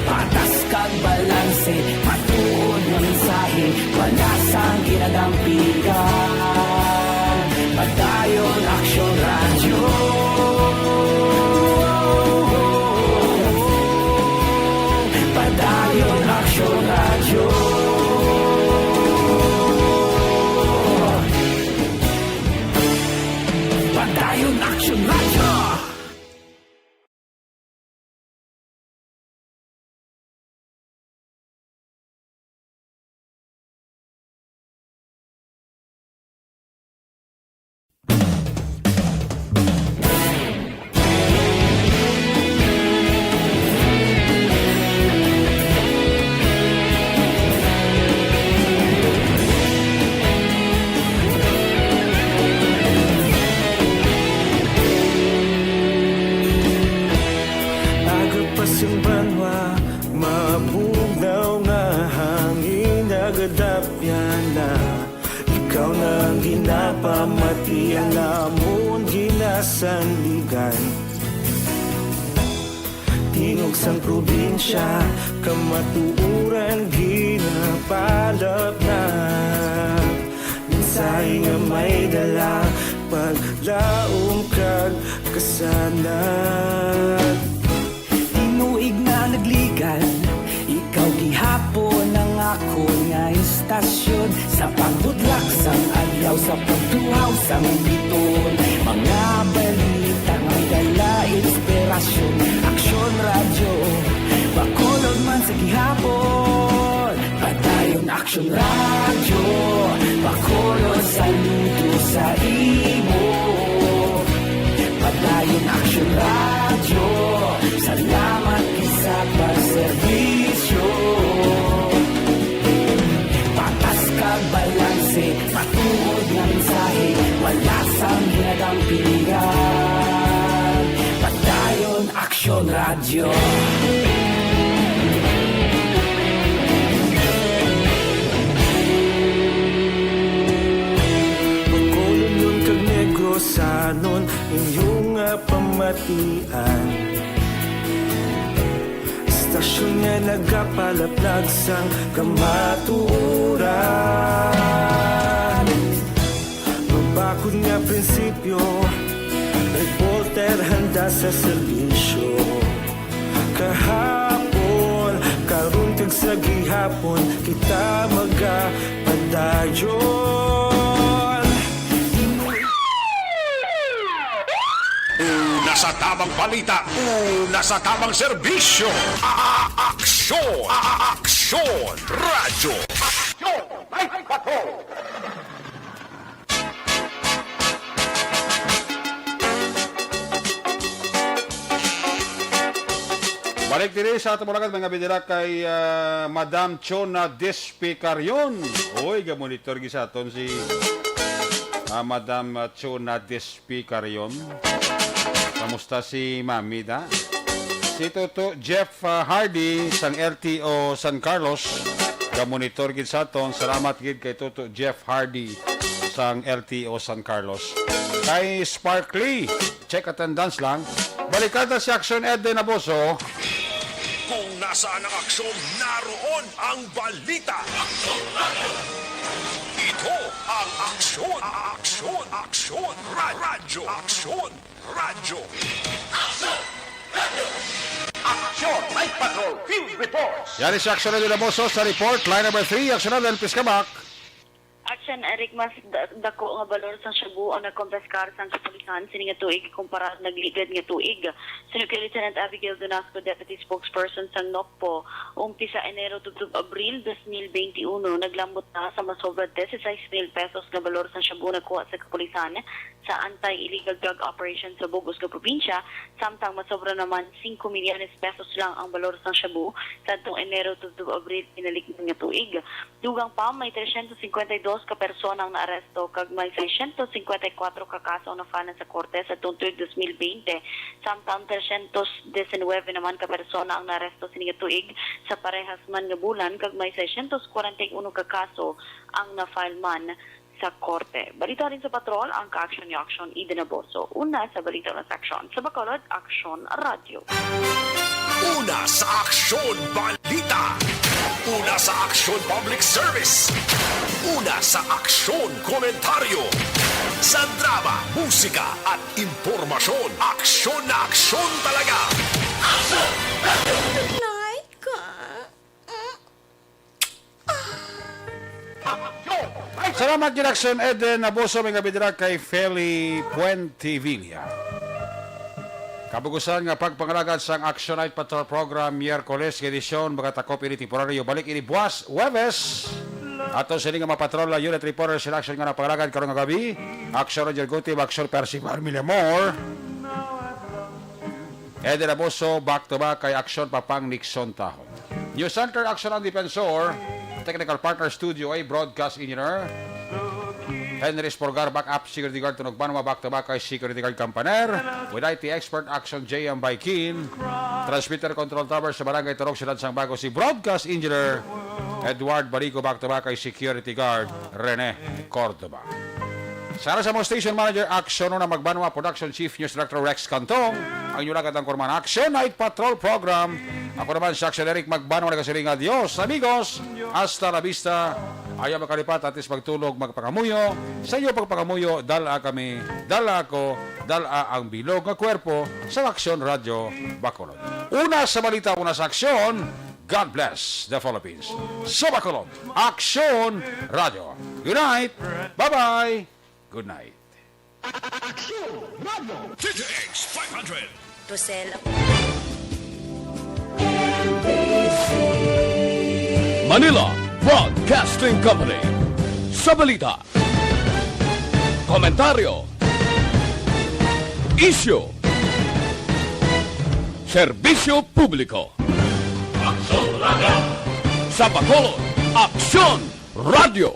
Patas kag balanse, matuod nga mensahe, wala sang ginadampigan. Padayon Aksyon Radyo. Padayon Aksyon Radyo. Padayon Aksyon Radyo. Aga pa sing banwa, mabugnaw nga hangin nagadapyan na. Ikaw na ang ginapamati, ang amon ginasandigan. Tingog sang probinsya, kamatuoran ginapalapnap. Mensahe nga may dala, paglaom kag kasanag. Tinuig nga nagligan, ikaw gihapon ang akon nga istasyon. Sa pagbudlak sang adlaw, sa pagtuhaw sang biton, mga balita nga dala inspirasyon. Aksyon Radyo, Bacolod man sa gihapon. Padayon Aksyon Radyo, Bacolod, saludo sa imo. Padayon Aksyon Radyo, salamat gid sa pagserbisyo. Patas kag balanse, matuod nga mensahe, wala sang ginadampigan. Padayon Aksyon Radyo. Bacolod kag Negrosanon, inyo nga pamatian. Istasyon nga nagapalaplag sang kamatuoran. Mabakod nga prinsipyo, reporter handa sa serbisyo. Kahapon, karon kag sa gihapon, kita magapadayon. Una sa tamang balita, una sa tamang serbisyo. A-, aksyon, a-, aksyon, radyo. Aksyon, may patrol. Balik diri sa aton mga, mga binira kay, ah, Madam Chona Despicarion. Oy, gamonitor gid sa aton si, ah, Madam, ah, Chona Despicarion. Kamusta si Mami, da? Si Toto Jeff, ah, Hardy sang L T O San Carlos, gamonitor gid sa aton. Salamat gid kay Toto Jeff Hardy sang L T O San Carlos. Kay Sparkly, check attendance lang. Balikan ta si Aksyon Ed Dinaboso. Kung nasaan ang aksyon, naroon ang balita. Ito ang Aksyon, Aksyon, Aksyon, Ra-, Radyo Aksyon. Radyo. Aksyon! Night Patrol Field Reports. Yari si Aksyon Ed Dinaboso sa report. Line number three, Aksyon Ed, please come back. Action, Eric, mas da- dako nga balor sang shabu ang nakompiskar sang kapulisan sini nga tuig kumpara sa nagligad nga tuig. Suno kay Lieutenant Abigail Donasco, Deputy Spokesperson sang NOCPO, umpisa Enero tubtob Abril dos mil bente uno, naglambot na sa masobra dieciséis mil pesos nga balor sang shabu nakuha sa kapulisan sa anti-illegal drug operation sa bug-os nga probinsya, samtang masobra naman singko milyones pesos lang ang balor sang shabu sadtong Enero tubtob Abril pinalikdan nga tuig. Dugang pa, may trescientos cincuenta y dos ka persona ang naaresto kag may seiscientos cincuenta y cuatro ka kaso ang na-file sa korte sa tuig dos mil bente, samtang trescientos diecinuebe naman ka persona ang naaresto sini nga tuig sa parehas man nga bulan kag may seiscientos kwarenta y uno ka kaso ang na-file man sa korte. Balita rin sa patrol, ang ka-action ni Action Eden Aborso. Una sa balita na sa Action. Sa Bacolod, Action Radio. Una sa Aksyon Balita. Una sa Aksyon Public Service. Una sa Aksyon Komentaryo. Sa drama, musika at impormasyon, aksyon na aksyon talaga. Nay ka. Salamat gid, Action Eden Abuso, may gabi dira kay Feli Puentevilla. Kabugusan nga pagpangalagad sang Action Night Patrol Program, Miyerkules nga edisyon, magatakop ini temporaryo. Balik ini buwas, Huwebes. Ato sini nga mapatrol ang unit reporter sa Action nga napangalagad karon nga gabi. Action Roger Gutib, Action Percival Milamor. Eden Abuso, back to back kay Action Papang Nixon Taho. News Center, Action ang Defensor. Technical partner, Studio A, Broadcast Engineer Henry Sporgar, backup security guard, Tunog Banwa, back to back kay security guard Campaner. With I T expert, Action J M Baikin. Transmitter control tower sa Barangay Turok, Siyudad sang Bago, si Broadcast Engineer Edward Barico, back to back kay security guard Rene Cordova. Sa ara sa among station manager, Action Una Magbanwa, production chief, news director Rex Cantong, ang inyo lagad ang kurman Action Night Patrol Program. Ako naman si Action Eric Magbanwa, nagasiling nga, "Adios, amigos. Hasta la vista." Ayaw makalipat, atis pagtulog, magpangamuyo. Sa iyo pagpangamuyo, dala kami, dala ako, dala ang bilog nga kwerpo sa Action Radio Bacolod. Una sa balita, una sa aksyon, God bless the Philippines. Sa Bacolod, Action Radio. Good night. Bye-bye. Good night. Action Radio. D T X five hundred. Rosel. Manila Broadcasting Company. Sa balita, komentaryo, isyu, serbisyo publiko. Aksyon Radio. Sa Bacolod, Aksyon Radio.